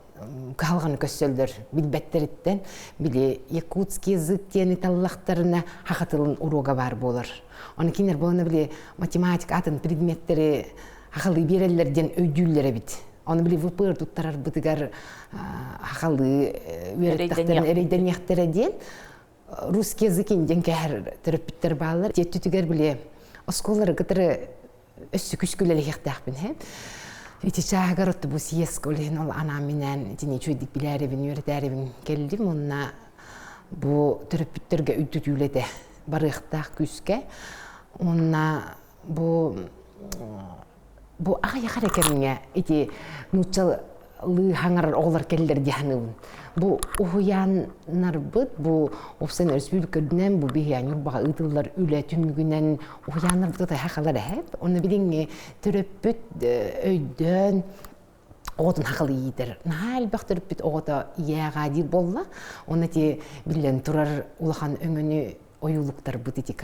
кыһалҕаны көрсөллөр билбэттэриттэн били якутский язык диэни таллахтарына саха тылын уруога баар буолар ону кинилэр буолана били математика атын предметтэри сахалыы биэрэллэр диэн өйдүүллэр эбит ону били ВПР туттарарбытыгар сахалыы үөрэттэхтэрин эрэйдэниэхтэрэ диэн русский язык диэн кэһэр төрөппүттэр бааллар тиэттүтүгэр били оскуолалары кытары өссө күскү үлэлэһиэхтээхпин һэ ити чааһыгар отто бу съезд ол иһин ол анаан-минээн итини үчүгэйдик билээрибин үөрэтээрибин кэллим уонна бу төрөппүттэргэ үрдүтүүлэтэ барыахтаах күүскэ уонна бу бу аҕыйах эрэ кэмҥэ ити нууччалыы хаҥарар оҕолор кэллэр дии саныыбын. Бу уһуйааннарбыт бу уопсайынан өрөспүүбүлүкэ үрдүнэн бу биһиги Ньурбаҕа ыытыллар үлэ түмүгүнэн уһуйааннарбыт ытайха халар эһэт. Онно билиҥҥи төрөппүт өйдөөн оҕотун хахалы иитэр. Наһаа элбэх төрөппүт оҕото ийээҕаа диир буолла. Онно ити биллэн турар улахан өҥөнү ойуулуктарбыт ити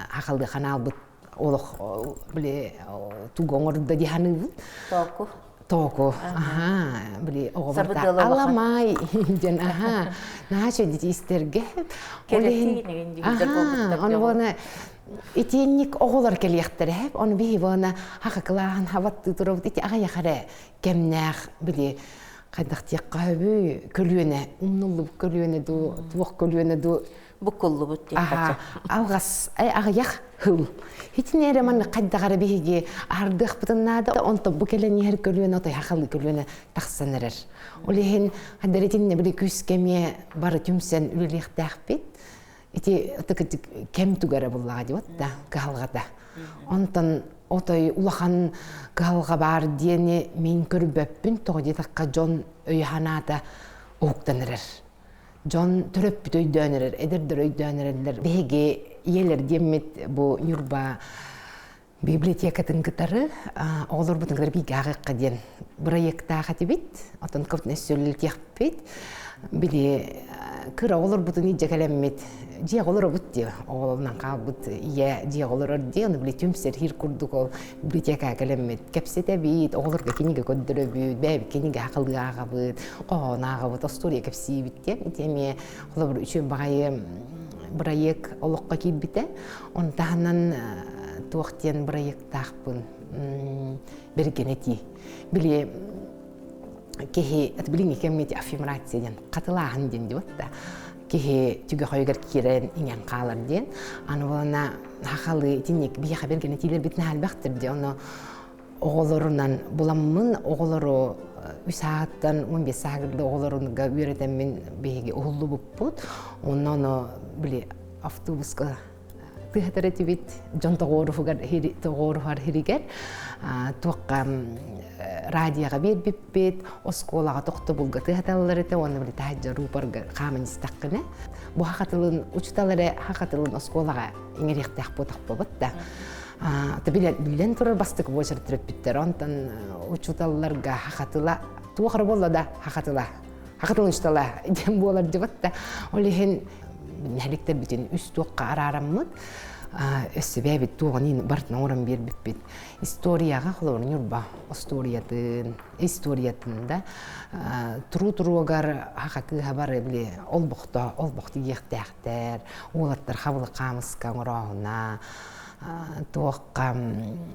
хахалыы ханаалбыт олох били тугу оҥордо дии саныыбын. Тооку. Тооку. Аха, били оҕолорта аламай диэн аха. Наһаа үчүгэй истэргэ. Аха, ону буона итиэнник оҕолор кэлиэхтэрэ. Ону биһи буона хаха кылааһын хабаттыы турабыт ити аҕыйах эрэ кэмнээх били хайдах диэххэ сөбүй көлүөнэ умнуллубут көлүөнэ дуу туох көлүөнэ дуу буккуллубут диэххэ алҕас аҕыйах хыл итини эрэ манна хайдах эрэ биһиги аһардыахпытын наада онтон бу кэлэн иһэр көлүөнэ отой хахалы көлүөнэ тахсан эрэр ол иһин хаддар итиннэ били күүскэ эмиэ бары түмсэн үлэлиэхтээхпит ити ытык кэм тугара буллаҕа дии да кыһалҕата онтон отой улахан кыһалҕа баар диэни мин көрбөппүн тоҕо диэтэххэ дьон өйө-санаата уһуктан эрэр дьон төрөппүт өйдөөн эрэр, эдэрдэр өйдөөн эрэллэр. Биһиги ийэлэр диэммит бу Ньурба библиотекатын кытары оҕолорбутун кытары бииргэ ааҕыахха диэн бырайыактаах этибит. Отон көптүнэ сүллэтиэхпит. Били кыра оҕолорбутун илдьэ кэлэммит дьиэҕэ олоробут дии оҕолорунан хаалбыт ийэ дьиэҕэ олорор дии ону били түмсэрхиир курдук ол библиотекаҕа кэлэммит кэпсэтэбит оҕолорго кинигэ көрдөрөбүт бэйэбит кинигэ хахылыы ааҕабыт хоһоон ааҕабыт остуоруйа кэпсиибит диэн ити эмиэ холобур үчүгэй баҕайы бырайыак олоххо киирбитэ ону таһынан туох диэн бырайыактаахпын бэргэн этии били киһи билиҥҥи кэмҥэ ити аффирмация диэн хатылааһын диэн диэбит да киһи түгэхойугар киирэн иҥэн хаалар диэн аны буолана хахалы итинник биһиэхэ бэргэн этиилэрбит наһаа элбэхтэр дии ону оҕолорунан буламмын оҕолору үс сааттан 15 сааһыгар оҕолорунга үөрэтэммин биһиги уһуллубуппут онно ону били автобуска тыһатар этибит дьон тоҕуоруһугар тоҕуоруһар хиригэр туохха радиоҕа биэрбиппит оскуолаҕа тохтобулга тыһаталлар этэ уонна били таһырдьа рупорга хааман истэххинэ бу саха тылын учуутал эрэ саха тылын оскуолаҕа иҥэриэхтээх буотахпабыт да биллэн турар бастакы буочар төрөппүттэр онтон учууталларга саха тыла туох эрэ буолла да саха тыла саха тылын учуутала диэн буолар дьыбат да ол иһин нэһиликтэрбитин үс туохха араараммыт. Өссө бэйэбит туоҕун барытын оҥорон биэрбиппит. Историяҕа холобур Ньурба остуоруйатын, историятын да туруу-туруогар хаха кыыһа бары били олбохто олбохто диэхтээхтэр, уолаттар хабылык хаамыска оҥорооһуна, туохха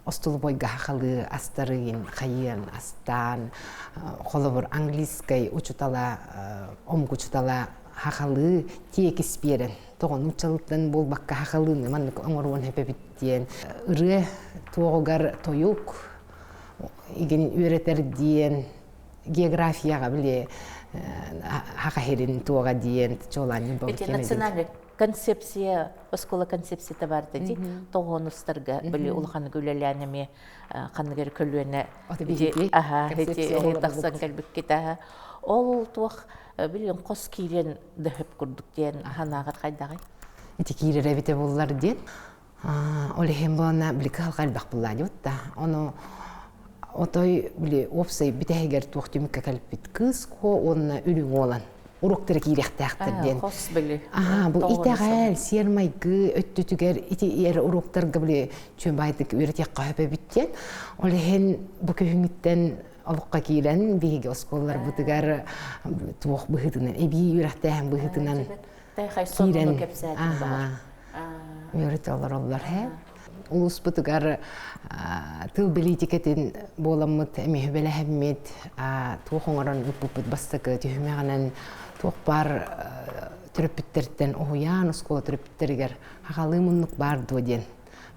остолобуойга хахалыы астарыын хайыан астаан, холобур английскай учутала, омук учутала хахалыы тиэкис биэрэн тоҕо нууччалыттан буолбакка хахалыыны маннык оҥоруон сөп эбит диэн ырыа туоҕугар тойук игин үөрэтэр диэн географияҕа били хаха сирин туоҕа диэн чуолаан Эти национальная концепция оскуола концепцията бар ди тоҕонустарга били улахан үлэлээн эмиэ ханныгар көлүөнэ аха тахсан кэлбиккит аха ол туох билигин хос киирэн да хөп курдук диэн санааҕыт хайдаҕый ити киирэр эбитэ буллар диэн Ол иһин буолна били кыһалҕа элбэх буллаа дибит да. Ону отой били уопсай бүтэһигэр туох түмүккэ кэлбит кыыс куо уонна үрүҥ уолан уруоктара киириэхтээхтэр диэн. Хос били. Аа бу итэҕэл, сиэр-майгы өттүтүгэр ити эр уруоктарга били чүөмбаайдык үөрэтиэххэ сөп эбит диэн. Ол иһин бу күһүҥҥүттэн олоххо киирэн биһиги оскуолаларбытыгар туох быһыытынан эбии үөрэхтээһин быһыытынан киирэн үөрэтэ олороллор һэ. Улууспутугар тыл бэлиитикэтин буоламмыт эмиэ сүбэлэһэммит туох оҥорон ыыппыппыт бастакы түһүмэҕинэн туох баар төрөппүттэртэн уһуйаан оскуола төрөппүттэригэр хахалыы муннук баар дуо диэн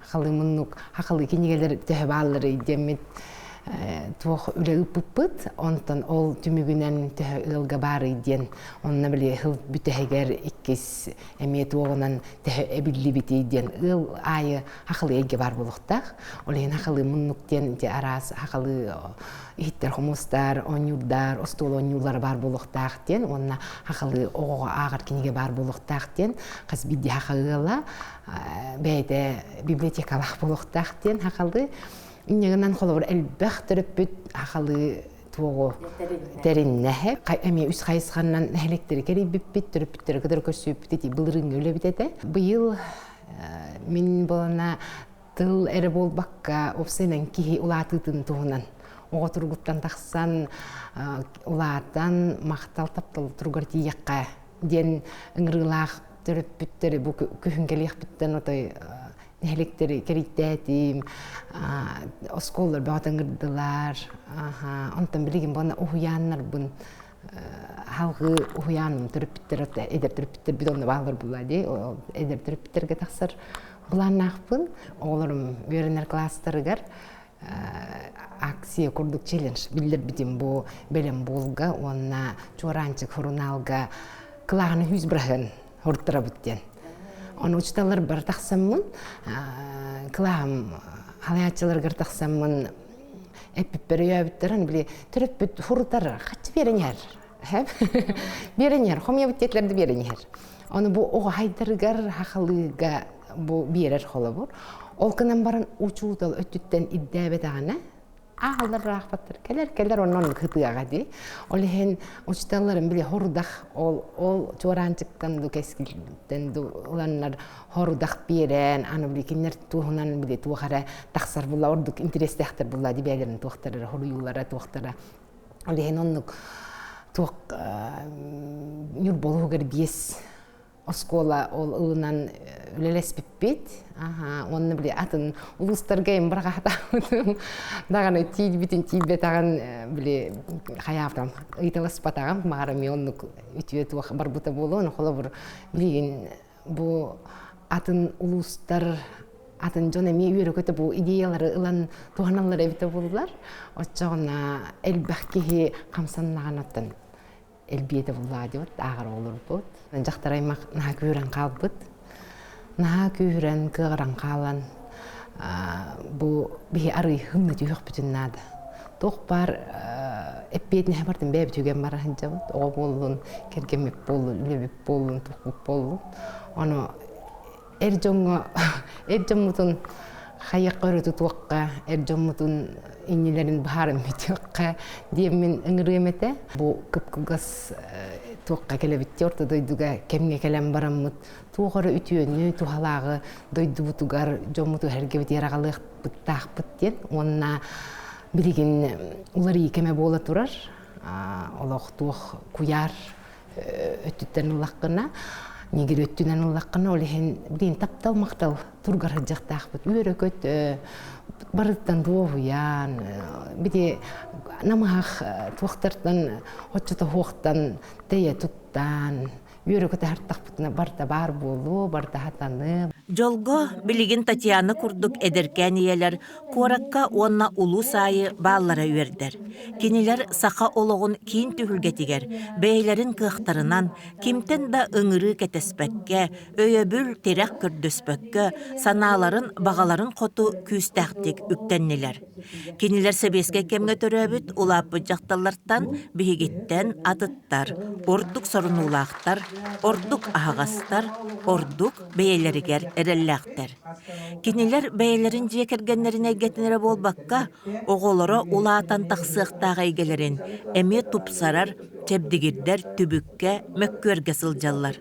хахалыы муннук хахалыы кинигэлэр төһө баалларый диэммит туох үлэ ыыппыппыт онтон ол түмүгүнэн төһө ыалга баарый диэн онно били сыл бүтэһигэр иккис эмиэ туоҕунан төһө эбиллибитий диэн ыал аайы хахалыы эйгэ баар буолуохтаах ол иһин хахалыы муннук диэн ити араас хахалыы иһиттэр хомустар оонньуурдар остуол оонньуулара баар буолуохтаах диэн уонна хахалыы оҕоҕо ааҕар кинигэ баар буолуохтаах диэн хас биирдии хаха ыала бэйэтэ библиотекалаах буолуохтаах диэн хахалыы инньэ холобур элбэх төрөппүт хахалыы туоҕу тэриннэһэ эмиэ үс хайысханан нэһилиэктэри кэрийбиппит төрөппүттэри кытары көрсүбүппүт ити былырыыҥҥы үлэбит этэ быйыл мин буолана тыл эрэ буолбакка уопсайынан киһи улаатыытын туһунан оҕо туругуттан тахсан улаатан махтал таптал туругар тиийэххэ диэн ыҥырыылаах төрөппүттэри бу күһүн кэлиэхпиттэн отой нэһилиэктэри кэрийтээтим оскуолалар бөҕөтө ыҥырдылар онтон билигин буонна уһуйааннарбын халгыы уһуйааным төрөппүттэр эдэр төрөппүттэрбит онно бааллар буолла дии эдэр төрөппүттэргэ тахсар былааннаахпын оҕолорум үөрэнэр класстарыгар акция курдук челлендж биллэрбитим бу бэлэм буолга уонна чуораанчык сурунаалга кылааһыны хүүс быраһыан хоруттарабыт диэн. Ону учууталларбар тахсаммын, кылааһым халайааччыларыгар тахсаммын эппиппэр өйөөбүттэрин били төрөппүт хурутар хаччы биэрэн иһэр. Биэрэн иһэр, хомуйабыт диэтилэр да биэрэн иһэр. Ону бу оҕо хайдарыгар хахалыыга бу биэрэр холобур. Ол гынан баран учуутал өттүттэн ирдээбэтэҕинэ ааҕаллар ыраахпаттар кэлэр кэлэр онон кытыаҕа дии ол иһин учителларым били хорудах ол ол чуораанчыктан ду кэскилтэн ду ыланнар хорудах биэрэн аны били кинилэр туһунан били туох эрэ тахсар була ордук интэриэстээхтэр була ди бэйэлэрин туохтара хоруйуулара туохтара ол иһин оннук туох Ньурболуһугар биэс оскуола ол ылынан үлэлэспиппит. Аха, уонна били атын улуустарга эм быраҕаатаабытым. Даҕаны тиийбитин тиийбэтэҕин били хайаабытам ыйыталаспатаҕым. Маҕара эмиэ оннук үтүө туох барбыта буолуо. Холобур, билигин бу атын улуустар атын дьон эмиэ үөрэ-көтө бу идеялары ылан туһаналлар эбитэ буоллар. Оччоҕуна элбэх киһи хамсаннаҕынаттан элбиэтэ буллаа диэбит ааҕар оҕолорбут. Дьахтар аймах наһаа күүһүрэн хаалбыт. Наһаа күүһүрэн, кыаҕыран хаалан бу биһи арый хымны түһүөхпүтүн наада. Туох баар эппиэтинэһэ бартын бэйэбит үгэн бара сылдьабыт. Оҕо буоллун, кэргэммит буоллун, үлэбит буоллун, туохпут буоллун. Ону эр дьоҥҥо эр дьоммутун Хайыахха өрө тутуохха, эр дьоммутун иннилэрин баһаарым бүтүөххэ диэммин ыҥырыам этэ. Бу кып-кылгас туохха кэлэбит орто дойдуга кэмҥэ кэлэн бараммыт туох эрэ үтүөнү, туһалааҕы дойдубутугар, дьоммутугар эргэбитигэр аҕалыахпыттаахпыт диэн уонна билигин уларыйыы кэмэ буола турар. Олох туох куйаар өттүттэн ыллаххына, ньигир өттүнэн ыллаххына, ол иһин билигин таптал махтал тургар сылдьахтаахпыт. Үөрэ-көт барыттан дуоһуйан, бити намыһах туохтартан, оччото хуохтан тэйэ туттан, үөрэ-көтө хартахпытына барыта баар буолуо, барыта хатаныа. Дьолго, билигин Татьяна курдук эдэркээн ийэлэр куоракка уонна улуус аайы бааллара үөрдэр. Кинилэр саха олоҕун киин түһүлгэтигэр бэйэлэрин кыахтарынан, кимтэн да ыҥырыы кэтэспэккэ, өйөбүл, тирэх көрдөспөккө, санааларын, баҕаларын хоту күүстээхтик үктэннилэр. Кинилэр сэбиэскэй кэмҥэ төрөөбүт, улааппыт дьахталлартан биһигиттэн атыттар, ордук сорунуулаахтар, ордук аһаҕастар, ордук бэйэлэригэр эрэллээхтэр. Кинилэр бэйэлэрин дьиэ кэргэннэрин эйгэтин эрэ буолбакка, оҕолоро улаатан тахсыахтаах эйгэлэрин эмиэ тупсарар, чэбдигирдэр түбүккэ, мөккүөргэ сылдьаллар.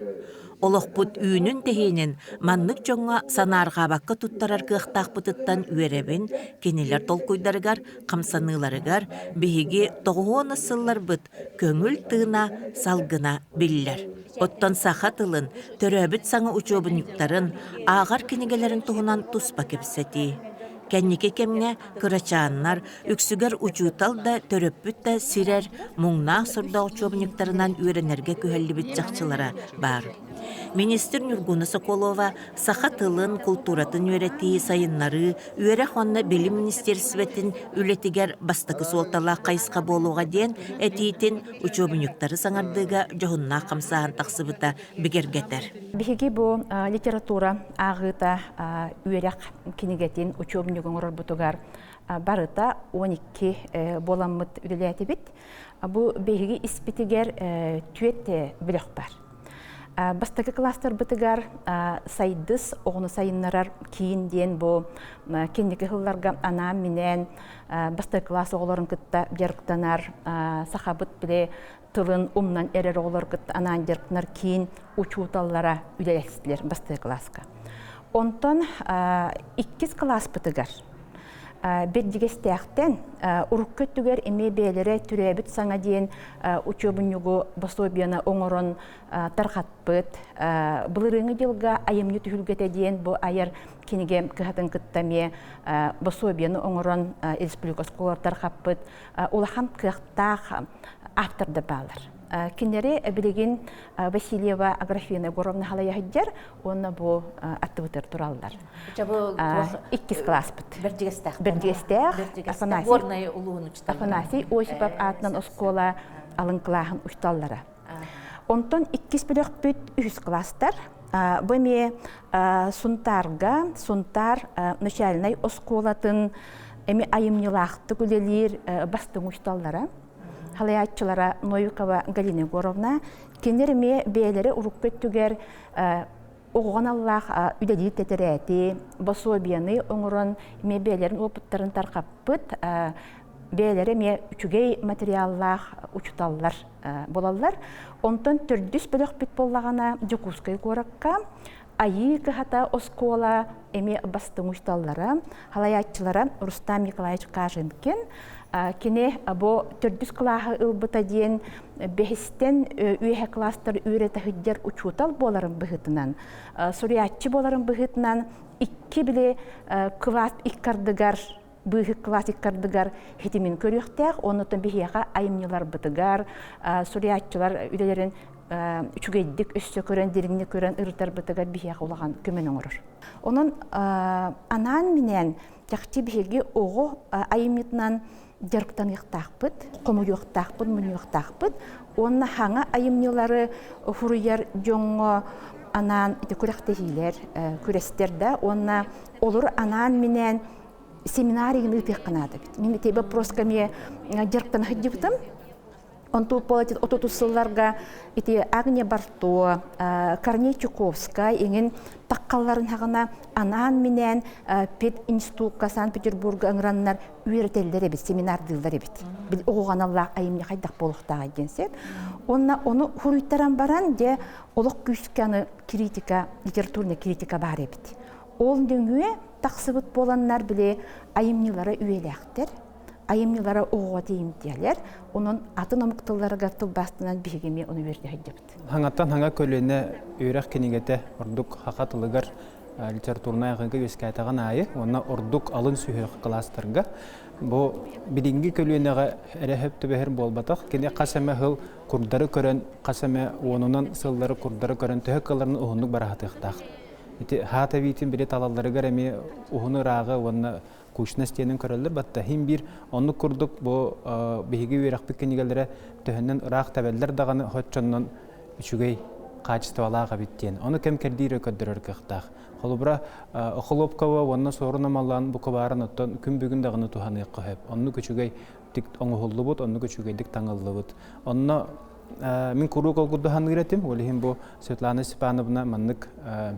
Олохпут үүнүн-тэһиинин маннык дьоҥҥо санаарҕаабакка туттарар кыахтаахпытыттан үөрэбин, кинилэр толкуйдарыгар, хамсаныыларыгар биһиги тоҕуһуонус сылларбыт көҥүл тыына, салгына биллэр. Оттон саха тылын, төрөөбүт саҥа учуобунньуктарын, ааҕар кинигэлэрин туһунан туспа кэпсэтии. Кэнники кэмҥэ кырачааннар, үксүгэр учуутал да, төрөппүт да сирэр, муҥнаах сордоох учуобунньуктарынан үөрэнэргэ күһэллибит чахчылара баар. Министр Нюргуна Соколова саха тылын, култууратын үөрэтии, сайыннарыы, үөрэх уонна билим министиэристибэтин үлэтигэр бастакы суолталаах хайысха буолуоҕа диэн этиитин учуобунньуктары саҥардыыга дьоһуннаах хамсааһын тахсыбыта бигэргэтэр. Биһиги бу литература ааҕыыта үөрэх кинигэтин учуобунньугу оҥорорбутугар барыта 12 буоламмыт үлэлээтибит. Бу биһиги испитигэр түөрт бөлөх бар. Бастакы кластербытыгар Сайдыс оҕону сайыннарар киин диэн бу кэнники сылларга анаан-минээн бастакы класс оҕолорун кытта дьарыктанар сахабыт бile тылын умнан эрэр оҕолор кытта анаан дьарыктанар киин учууталлара үлэлэстилэр бастакы класска. Онтон иккис класспытыгар Бэрдьигэстээхтэн урукку өттүгэр эмиэ бэйэлэрэ төрөөбүт саҥа диэн учуобунньугу пособиены оҥорон тарҕаппыт. Былырыыҥҥы дьылга айымньы түһүлгэтэ диэн бу айар кинигэ кыһатын кытта эмиэ пособиены оҥорон республика оскуолалар тарҕаппыт улахан кыахтаах автордар бааллар. Кинилэри билигин Васильева Аграфена Егоровна халайа сылдьар уонна бу аттыбытыгар тураллар. Иккис класспыт. Бэрдьигэстээх. Бэрдьигэстээх. Афанасий, Афанасий Осипов аатынан оскуола алын кылааһын учууталлара. Онтон иккис бөлөхпүт үһүс класстар. Бу эмиэ Сунтаарга, Сунтаар начальнай оскуолатын эми айымньылаахтык үлэлиир бастыҥ учууталлара. Халайааччылара Новикова Галина Егоровна. Кинилэр эмиэ бэйэлэрэ урукку өттүгэр оҕоҕо аналлаах үлэлиир тэтэрээти, босуобуйаны оҥорон эмиэ бэйэлэрин опыттарын тарҕаппыт, бэйэлэрэ эмиэ үчүгэй материаллаах учууталлар буолаллар. Онтон төрдүс бөлөхпүт буоллаҕына Дьокуускай куоракка Айыы кыһата оскуола эмиэ бастыҥ учууталлара, халайааччылара Рустам Николаевич Каженкин. Кини бу төрдүс кылааһы ылбыта диэн бэһистэн үөһэ класстар үөрэтэ сылдьар учуутал буоларын быһыытынан, суруйааччы буоларын быһыытынан икки били кылаас иккардыгар быыһык кылаас иккардыгар хитимин көрүөхтээх, оннуттан биһиэхэ айымньыларбытыгар суруйааччылар үлэлэрин үчүгэйдик өссө көрөн, дириҥник көрөн ырытарбытыгар биһиэхэ улахан көмөнү оҥорор. Онон анаан-минээн чахчы биһиги оҕо айымньытынан дьарыктаныахтаахпыт, хомуйуохтаахпыт, мунньуохтаахпыт уонна хаҥа айымньылары суруйар дьоҥҥо анаан ити күрэхтэһиилэр, күрэстэр да уонна олору анаан-минээн семинар игин ыытыахха наада эбит. Мин ити вопроска эмиэ дьарыктана сылдьыбытым. Онту отутус сылларга ити Агния Барто, Корней Чуковскай иҥин таххалларын хаҕына анаан-минээн пединститутка Санкт-Петербурга ыҥыраннар үөрэтэллэр эбит, семинардыыллар эбит. Бил оҕуҕаналлаах айымньы хайдах буолуохтааҕый диэн сеп. Уонна ону хуруйтаран баран дьэ олох күүскэ аны критика, литературная критика баар эбит. Ол нөҥүө тахсыбыт буоланнар били айымньылара үйэлээхтэр, айымньылара оҕоҕо тиийимтиэлэр, онон атын омук тылларыгар тылбаастанан биһиги эмиэ ону үөрдэ сылдьабыт. Хаҥаттан хаҥа көлүөнэ үөрэх кинигэтэ ордук саха тылыгар литературнай ааҕыыга үөскээтэҕин аайы уонна ордук алын сүһүөх кылаастарга бу билиҥҥи көлүөнэҕэ эрэ сөп түбэһэр буолбатах. Кини хас эмэ сыл курдары көрөн, хас эмэ уонунан сыллары курдары көрөн төһө кыалларын уһуннук бараһатыахтаах. Ити хаата биитин били талалларыгар эмиэ уһун ырааҕы уонна кучность диэнин көрөллөр батта хин биир оннук курдук бу биһиги үөрэхпит кинигэлэрэ төһөннөн ыраах тэбэллэр даҕаны хоччоннон үчүгэй хаачыстыбалаах эбит диэн ону кэм кэрдиирэ көрдөрөр кыахтаах холобура Охолопкова уонна Суорун Омоллоон букубаарын оттон күн бүгүн даҕаны туһаныахха сөп оннук үчүгэй оҥоһуллубут оннук үчүгэйдик таҥыллыбыт онно мин куруук ол курдук саныыр этим ол иһин бу Светлана Степановна маннык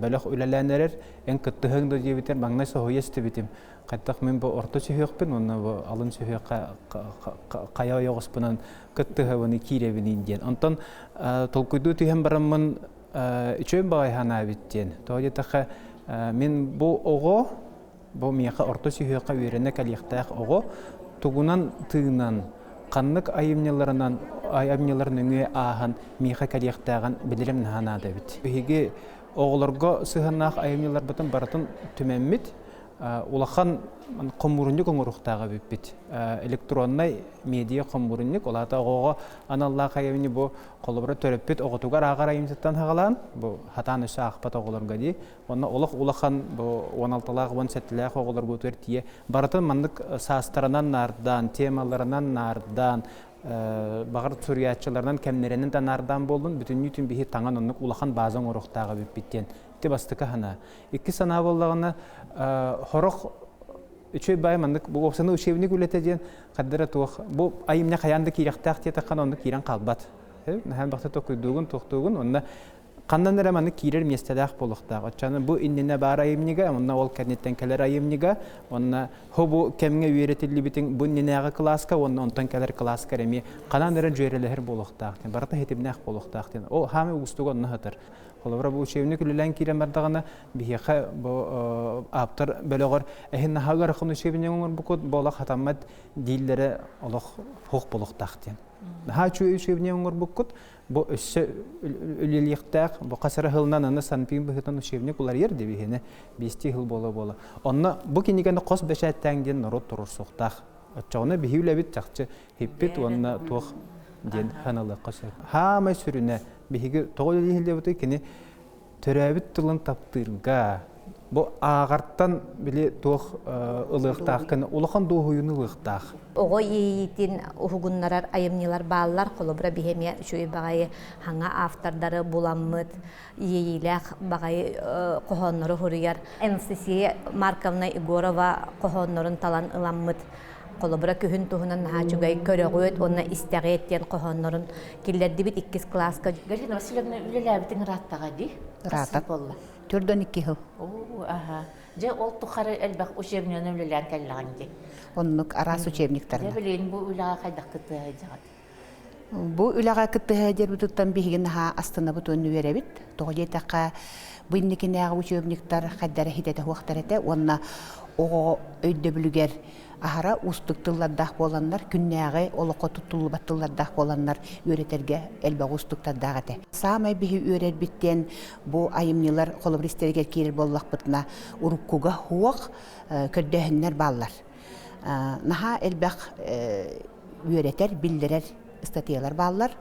бөлөх үлэлээн эрэр эн кыттыһыаҥ да диэбитэр маҥнай соһуйа истибитим хайдах мин бу орто сүһүөхпүн уонна бу алын сүһүөххэ хайа ойоҕоспунан кыттыһабыный киирэбиний диэн онтон толкуйдуу түһэн бараммын үчүгэй баҕайы санаабыт диэн тоҕо диэтэххэ мин бу оҕо бу миэхэ орто сүһүөххэ үөрэнэ кэлиэхтээх оҕо тугунан тыынан ханнык айымньыларынан айымньылар нөҥүө ааһан миэхэ кэлиэхтээҕин билэрим наһаа наада эбит. Биһиги оҕолорго сыһыаннаах айымньыларбытын барытын түмэммит улахан хомуурунньук оҥоруохтаах эбиппит. Электроннай медиа хомуурунньук, ол аата оҕоҕо аналлаах айымньы бу холобура төрөппүт оҕотугар ааҕар айымньытыттан саҕалаан, бу хатаан өссө аахпат оҕолорго дии. Онно олох улахан бу 16-лаах, 17-лээх оҕолорбутугар тиийэ барытын маннык саастарынан наардаан, темаларынан наардаан, баҕар суруйааччыларынан кэмнэринэн да наардаан буоллун, бүтүннүүтүн биһи таҥан оннук улахан бааза оҥоруохтаах эбиппит диэн. Ити бастакы санаа. Иккис санаа буоллаҕына, хорох үчүгэй баай маннык бу уопсаны учебник үлэтэ диэн хардара туох бу айымньы хайаан да киирэхтээх диэтэххинэ онно киирэн хаалбат. Наһаа бахта токуйдуугун, тохтуугун, онно ханнан эрэ маннык киирэр миэстэлээх буолуохтаах. Оччону бу иннинэ баар айымньыга, онно ол кэнниттэн кэлэр айымньыга, онно хо бу кэмҥэ үөрэтиллибитиҥ бу иннинээҕи кылааска уонна онтон кэлэр кылааска эмиэ ханан эрэ дьүөрэлэһэр буолуохтаах диэн, барыта хитимнээх буолуохтаах диэн. Ол хаамай уустуга онно сытар. Холобура, бу учебник үлэлээн киирэн бардаҕына, биһиэхэ бу ааптар бөлөҕөр эһин наһаа ыарахан учебник оҥорбуккут, бу олох хатаммат дииллэрэ олох суох буолуохтаах диэн. Наһаа үчүгэй учебник оҥорбуккут, бу өссө үлэлиэхтээх, бу хас эрэ сылынан аны санпин быһыытынан учебник уларыйар дебиһини биэстии сыл буола-буола. Онно бу кинигэни хос бэчээттээҥ диэн норуот туруорсуохтаах. Оччоҕуна биһи үлэбит чахчы хиппит уонна туох диэн ханалыахха сөп. Хаамай сүрүнэ биһиги тоҕо үлэлиэхилдиэбитий кини төрөөбүт тылын таптыырга, бу ааҕартан били туох ылыахтааххын улахан дуоһуйууну ылыахтаах. Оҕо иэйиитин уһугуннарар айымньылар бааллар. Холобура, биһи эмиэ үчүгэй баҕайы хаҥа автордары буламмыт, иэйиилээх баҕайы хоһооннору суруйар. Анастасия Марковна Егорова хоһооннорун талан ыламмыт Холобура, күһүн туһунан наһаа үчүгэй көрөҕүөт уонна истэҕиэт диэн хоһооннорун киллэрдибит иккис кылааска. Галина Васильевна үлэлээбитиҥ ырааттаҕа дии? Ыраатар. буолла? Төрдөн икки сыл. Оо, аха. Дьэ, ол тухары элбэх учебнигынан үлэлээн кэллэҕиҥ дии. Оннук араас учебниктарынан. Дьэ, билигин бу үлэҕэ хайдах кыттыһа сылдьаҕыт? Бу үлэҕэ кыттыһа диэбититтэн биһиги наһаа астынабыт уонна үөрэбит. Тоҕо диэтэххэ, бу инникинээҕи учебниктар хайдара хитэтэ суохтар этэ уонна оҕо өйдөбүлүгэр аһара уустук тыллардаах буоланнар, күннээҕи олоххо туттуллубат тыллардаах буоланнар үөрэтэргэ элбэх уустуктардаах этэ. Саамай биһи үөрэрбит диэн бу айымньылар холобур истэригэр киирэр буоллахпытына уруккуга суох көрдөөһүннэр бааллар. Наһаа элбэх үөрэтэр, биллэрэр ыстатыйалар бааллар.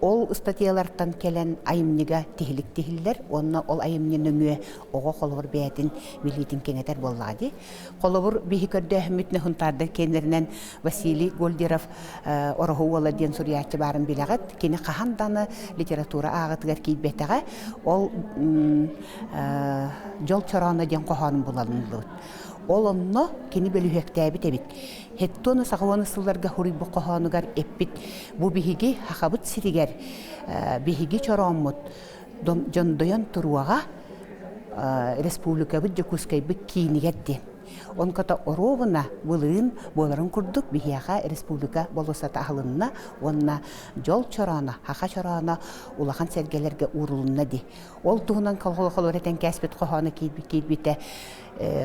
Ол ыстатыйалартан кэлэн айымньыга тиһилик тиһиллэр уонна ол айымньы нөҥүө оҕо холобур бэйэтин билиитин кэҥэтэр буоллаҕа дии. Холобур, биһи көрдөөһүммүт Хунтаардар киэннэринэн Василий Гольдеров Ороһу уола диэн суруйааччы баарын билэҕит. Кини хаһан даҕаны литература ааҕытыгар киирбэтэҕэ. Ол Дьол чорооно диэн хоһоонун булалынлыбыт. Ол онно кини бөлүһүөктээбит эбит. Хеттуону саҕалана сылларга хуруйбут хоһоонугар эппит бу биһиги Хахабыт сиригэр биһиги чорооммут дьондойон туруоҕа республикабыт Дьокуускайбыт киинигэр диэн. Онкото оруобуна былырыын буоларын курдук биһиэхэ республика болуоссата аһылынна уонна дьол чорооно, хаха чорооно улахан сэргэлэргэ уурулунна дии. Ол туһунан хололор этэн кээспит хоһооно киирбитэ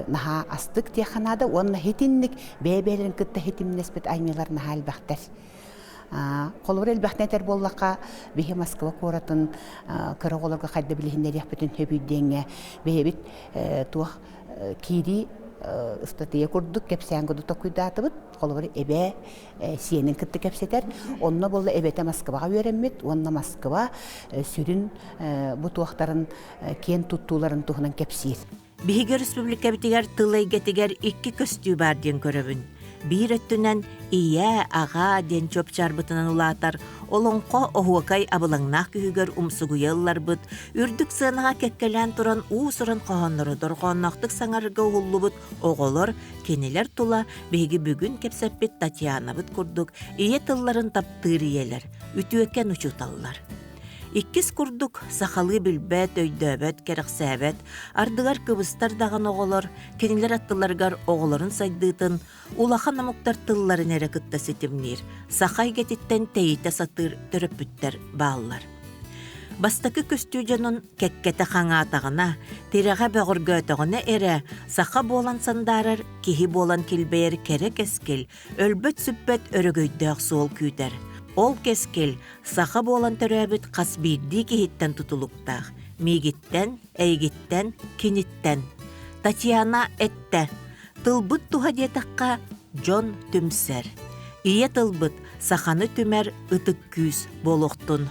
наһаа астык диэххэ наада уонна хитинник бэйэ-бэйэлэрин кытта хитимнэспит аймыылар наһаа элбэхтэр. Холобур элбэхтэн этэр буоллахха, биһи Москва куоратын кыра оҕолорго хайда билиһиннэриэхпитин сөбүй диэҥҥэ бэйэбит туох киирии ыстатыйа курдук кэпсээн курдук толкуйдаатыбыт. Холобур, эбээ сиэнин кытта кэпсэтэр. Онно буолла эбэтэ Москваҕа үөрэммит уонна Москва сүрүн бу туохтарын киэн туттууларын туһунан кэпсиир. Биһиги өрөспүүбүлүкэбитигэр тыл эйгэтигэр икки көстүү баар диэн көрөбүн. Биир өттүнэн ийэ, аҕа диэн чуопчаарбытынан улаатар, олоҥхо оһуокай абылаҥнаах күһүгэр умсугуйа ылларбыт, үрдүк сыанаҕа кэккэлээн туран уус-уран хоһооннору дорҕоонноохтук саҥарарга уһуллубут оҕолор кинилэр тула биһиги бүгүн кэпсэппит Татьянабыт курдук ийэ тылларын таптыыр ийэлэр, үтүөкэн учууталлар. Иккис курдук сахалыы билбэт, өйдөөбөт, кэрэхсээбэт, ардыгар кыбыстар даҕаны оҕолор кинилэр аттыларыгар оҕолорун сайдыытын улахан омуктар тылларын эрэ кытта ситимниир, саха эйгэтиттэн тэйитэ сатыыр төрөппүттэр бааллар. Бастакы көстүү дьонун кэккэтэ хаҥаатаҕына, тирэҕэ бөҕөргөөтөҕүнэ эрэ саха буолан сандаарар, киһи буолан килбэйэр кэрэ кэскил, өлбөт-сүппэт өрөгөйдөөх суол күүтэр. Ол кэскил Саха буолан төрөөбүт хас биирдии киһиттэн тутулуктаах. Миигиттэн, эйигиттэн, киниттэн. Татьяна эттэ, тылбыт туһа диэтэххэ, дьон түмсэр. Ийэ тылбыт саханы түмэр ытык күүс буолуохтун.